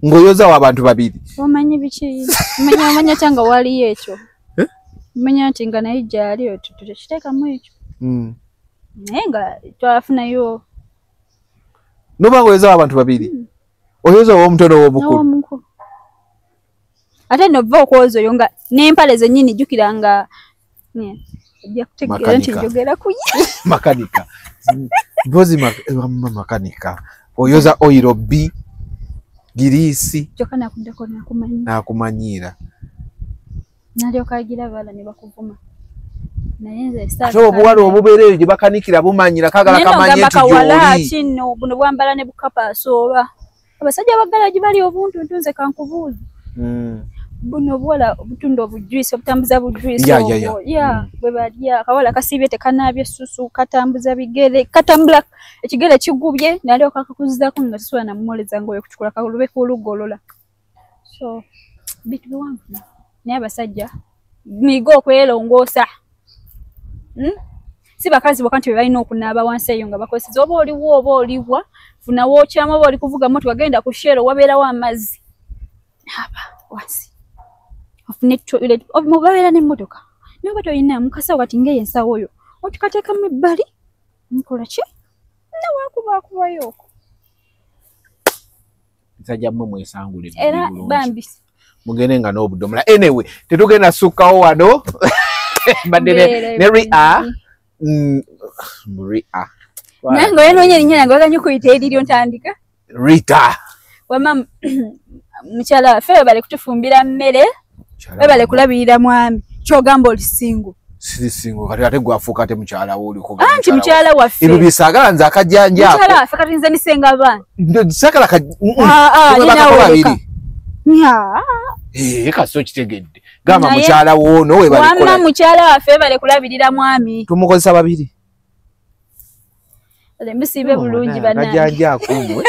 Ng'oyozawo abantu babiri. Omanyi biki? Omanya kyanga waliyo ekyo. Omanya nti nga naye gyali tekiteekamu ekyo. Naye nga twafunayo. Noba ng'oyozawo abantu babiri. Oyozawo omuto n'owomukulu. Ate nova okwoza oyo nga n'empale zennyini jjukira nga ojja kutegeera nti njogera ku ye. Makanika. Mpozi makanika. Oyoza oyiro B, giriisi. Kyokka nakuddako nakumanyiira. Nakumanyiira. Nalyoka agira abalala ne bakuvuma. Naye nze Ate obuwala obubeera eyo gye bakanikira bumanyira kaagala kamanye nti gy'oli. Kino buno bwambala ne bukapaasa oba. Abasajja abagala gye bali obuntuntu nze kankubuuze. Buno obuwala obutunda obujuice obutambuza bujuice obwo. Bwe balya akawala kasiibye tekanaabye essusu katambuza bigere katambula ekigere kigubye nalyoka akakuzizaako nga tosobola namumoleza ng'oyo kutukula kalube k'olugolola. So bintu biwanvu naye abasajja muyige okwerongoosa. Si bakazi bokka nti be balina okunaaba wansi eyo nga bakozesa oba oliwo oba oliwa funa w'okyama oba oli kuvuga mmotoka genda ku Shell wabeerawo amazzi. Naaba wansi. Ofune toilet mubabeera n'emmotoka. Naye oba tolina mukasawo kati ng'eyo ensawo yo otukateekamu ebbali nkola ki? Nawakubaakubayo okwo. Musajja mmwe mwesangule era bambi mugende nga n'obudomola. Anyway, tetugenda sukkawo wano. Mbadde ne Ria. Ria. Naye ng'oyanoonya erinnya lyange oyagala nnyo okuyita eriryo ntandika. Rita. Wamma mukyala waffe webale kutufumbira mmere, webale kulabirira mwami. Ky'ogamba oli single. Siri single kati ate gwafuuka ate mukyala wo oliko. Anti mukyala waffe. Ebyo bye saagala nze akajanja ako. Mukyala waffe kati nze nisenga abaana. Saagala babiri. Kasi okitegedde. Gamba mukyala woono webale kola. Wamma mukyala waffe webale kulabirira mwami. Tumukozesa babiri. Musiibe bulungi bannange. Akajanja ako mmwe.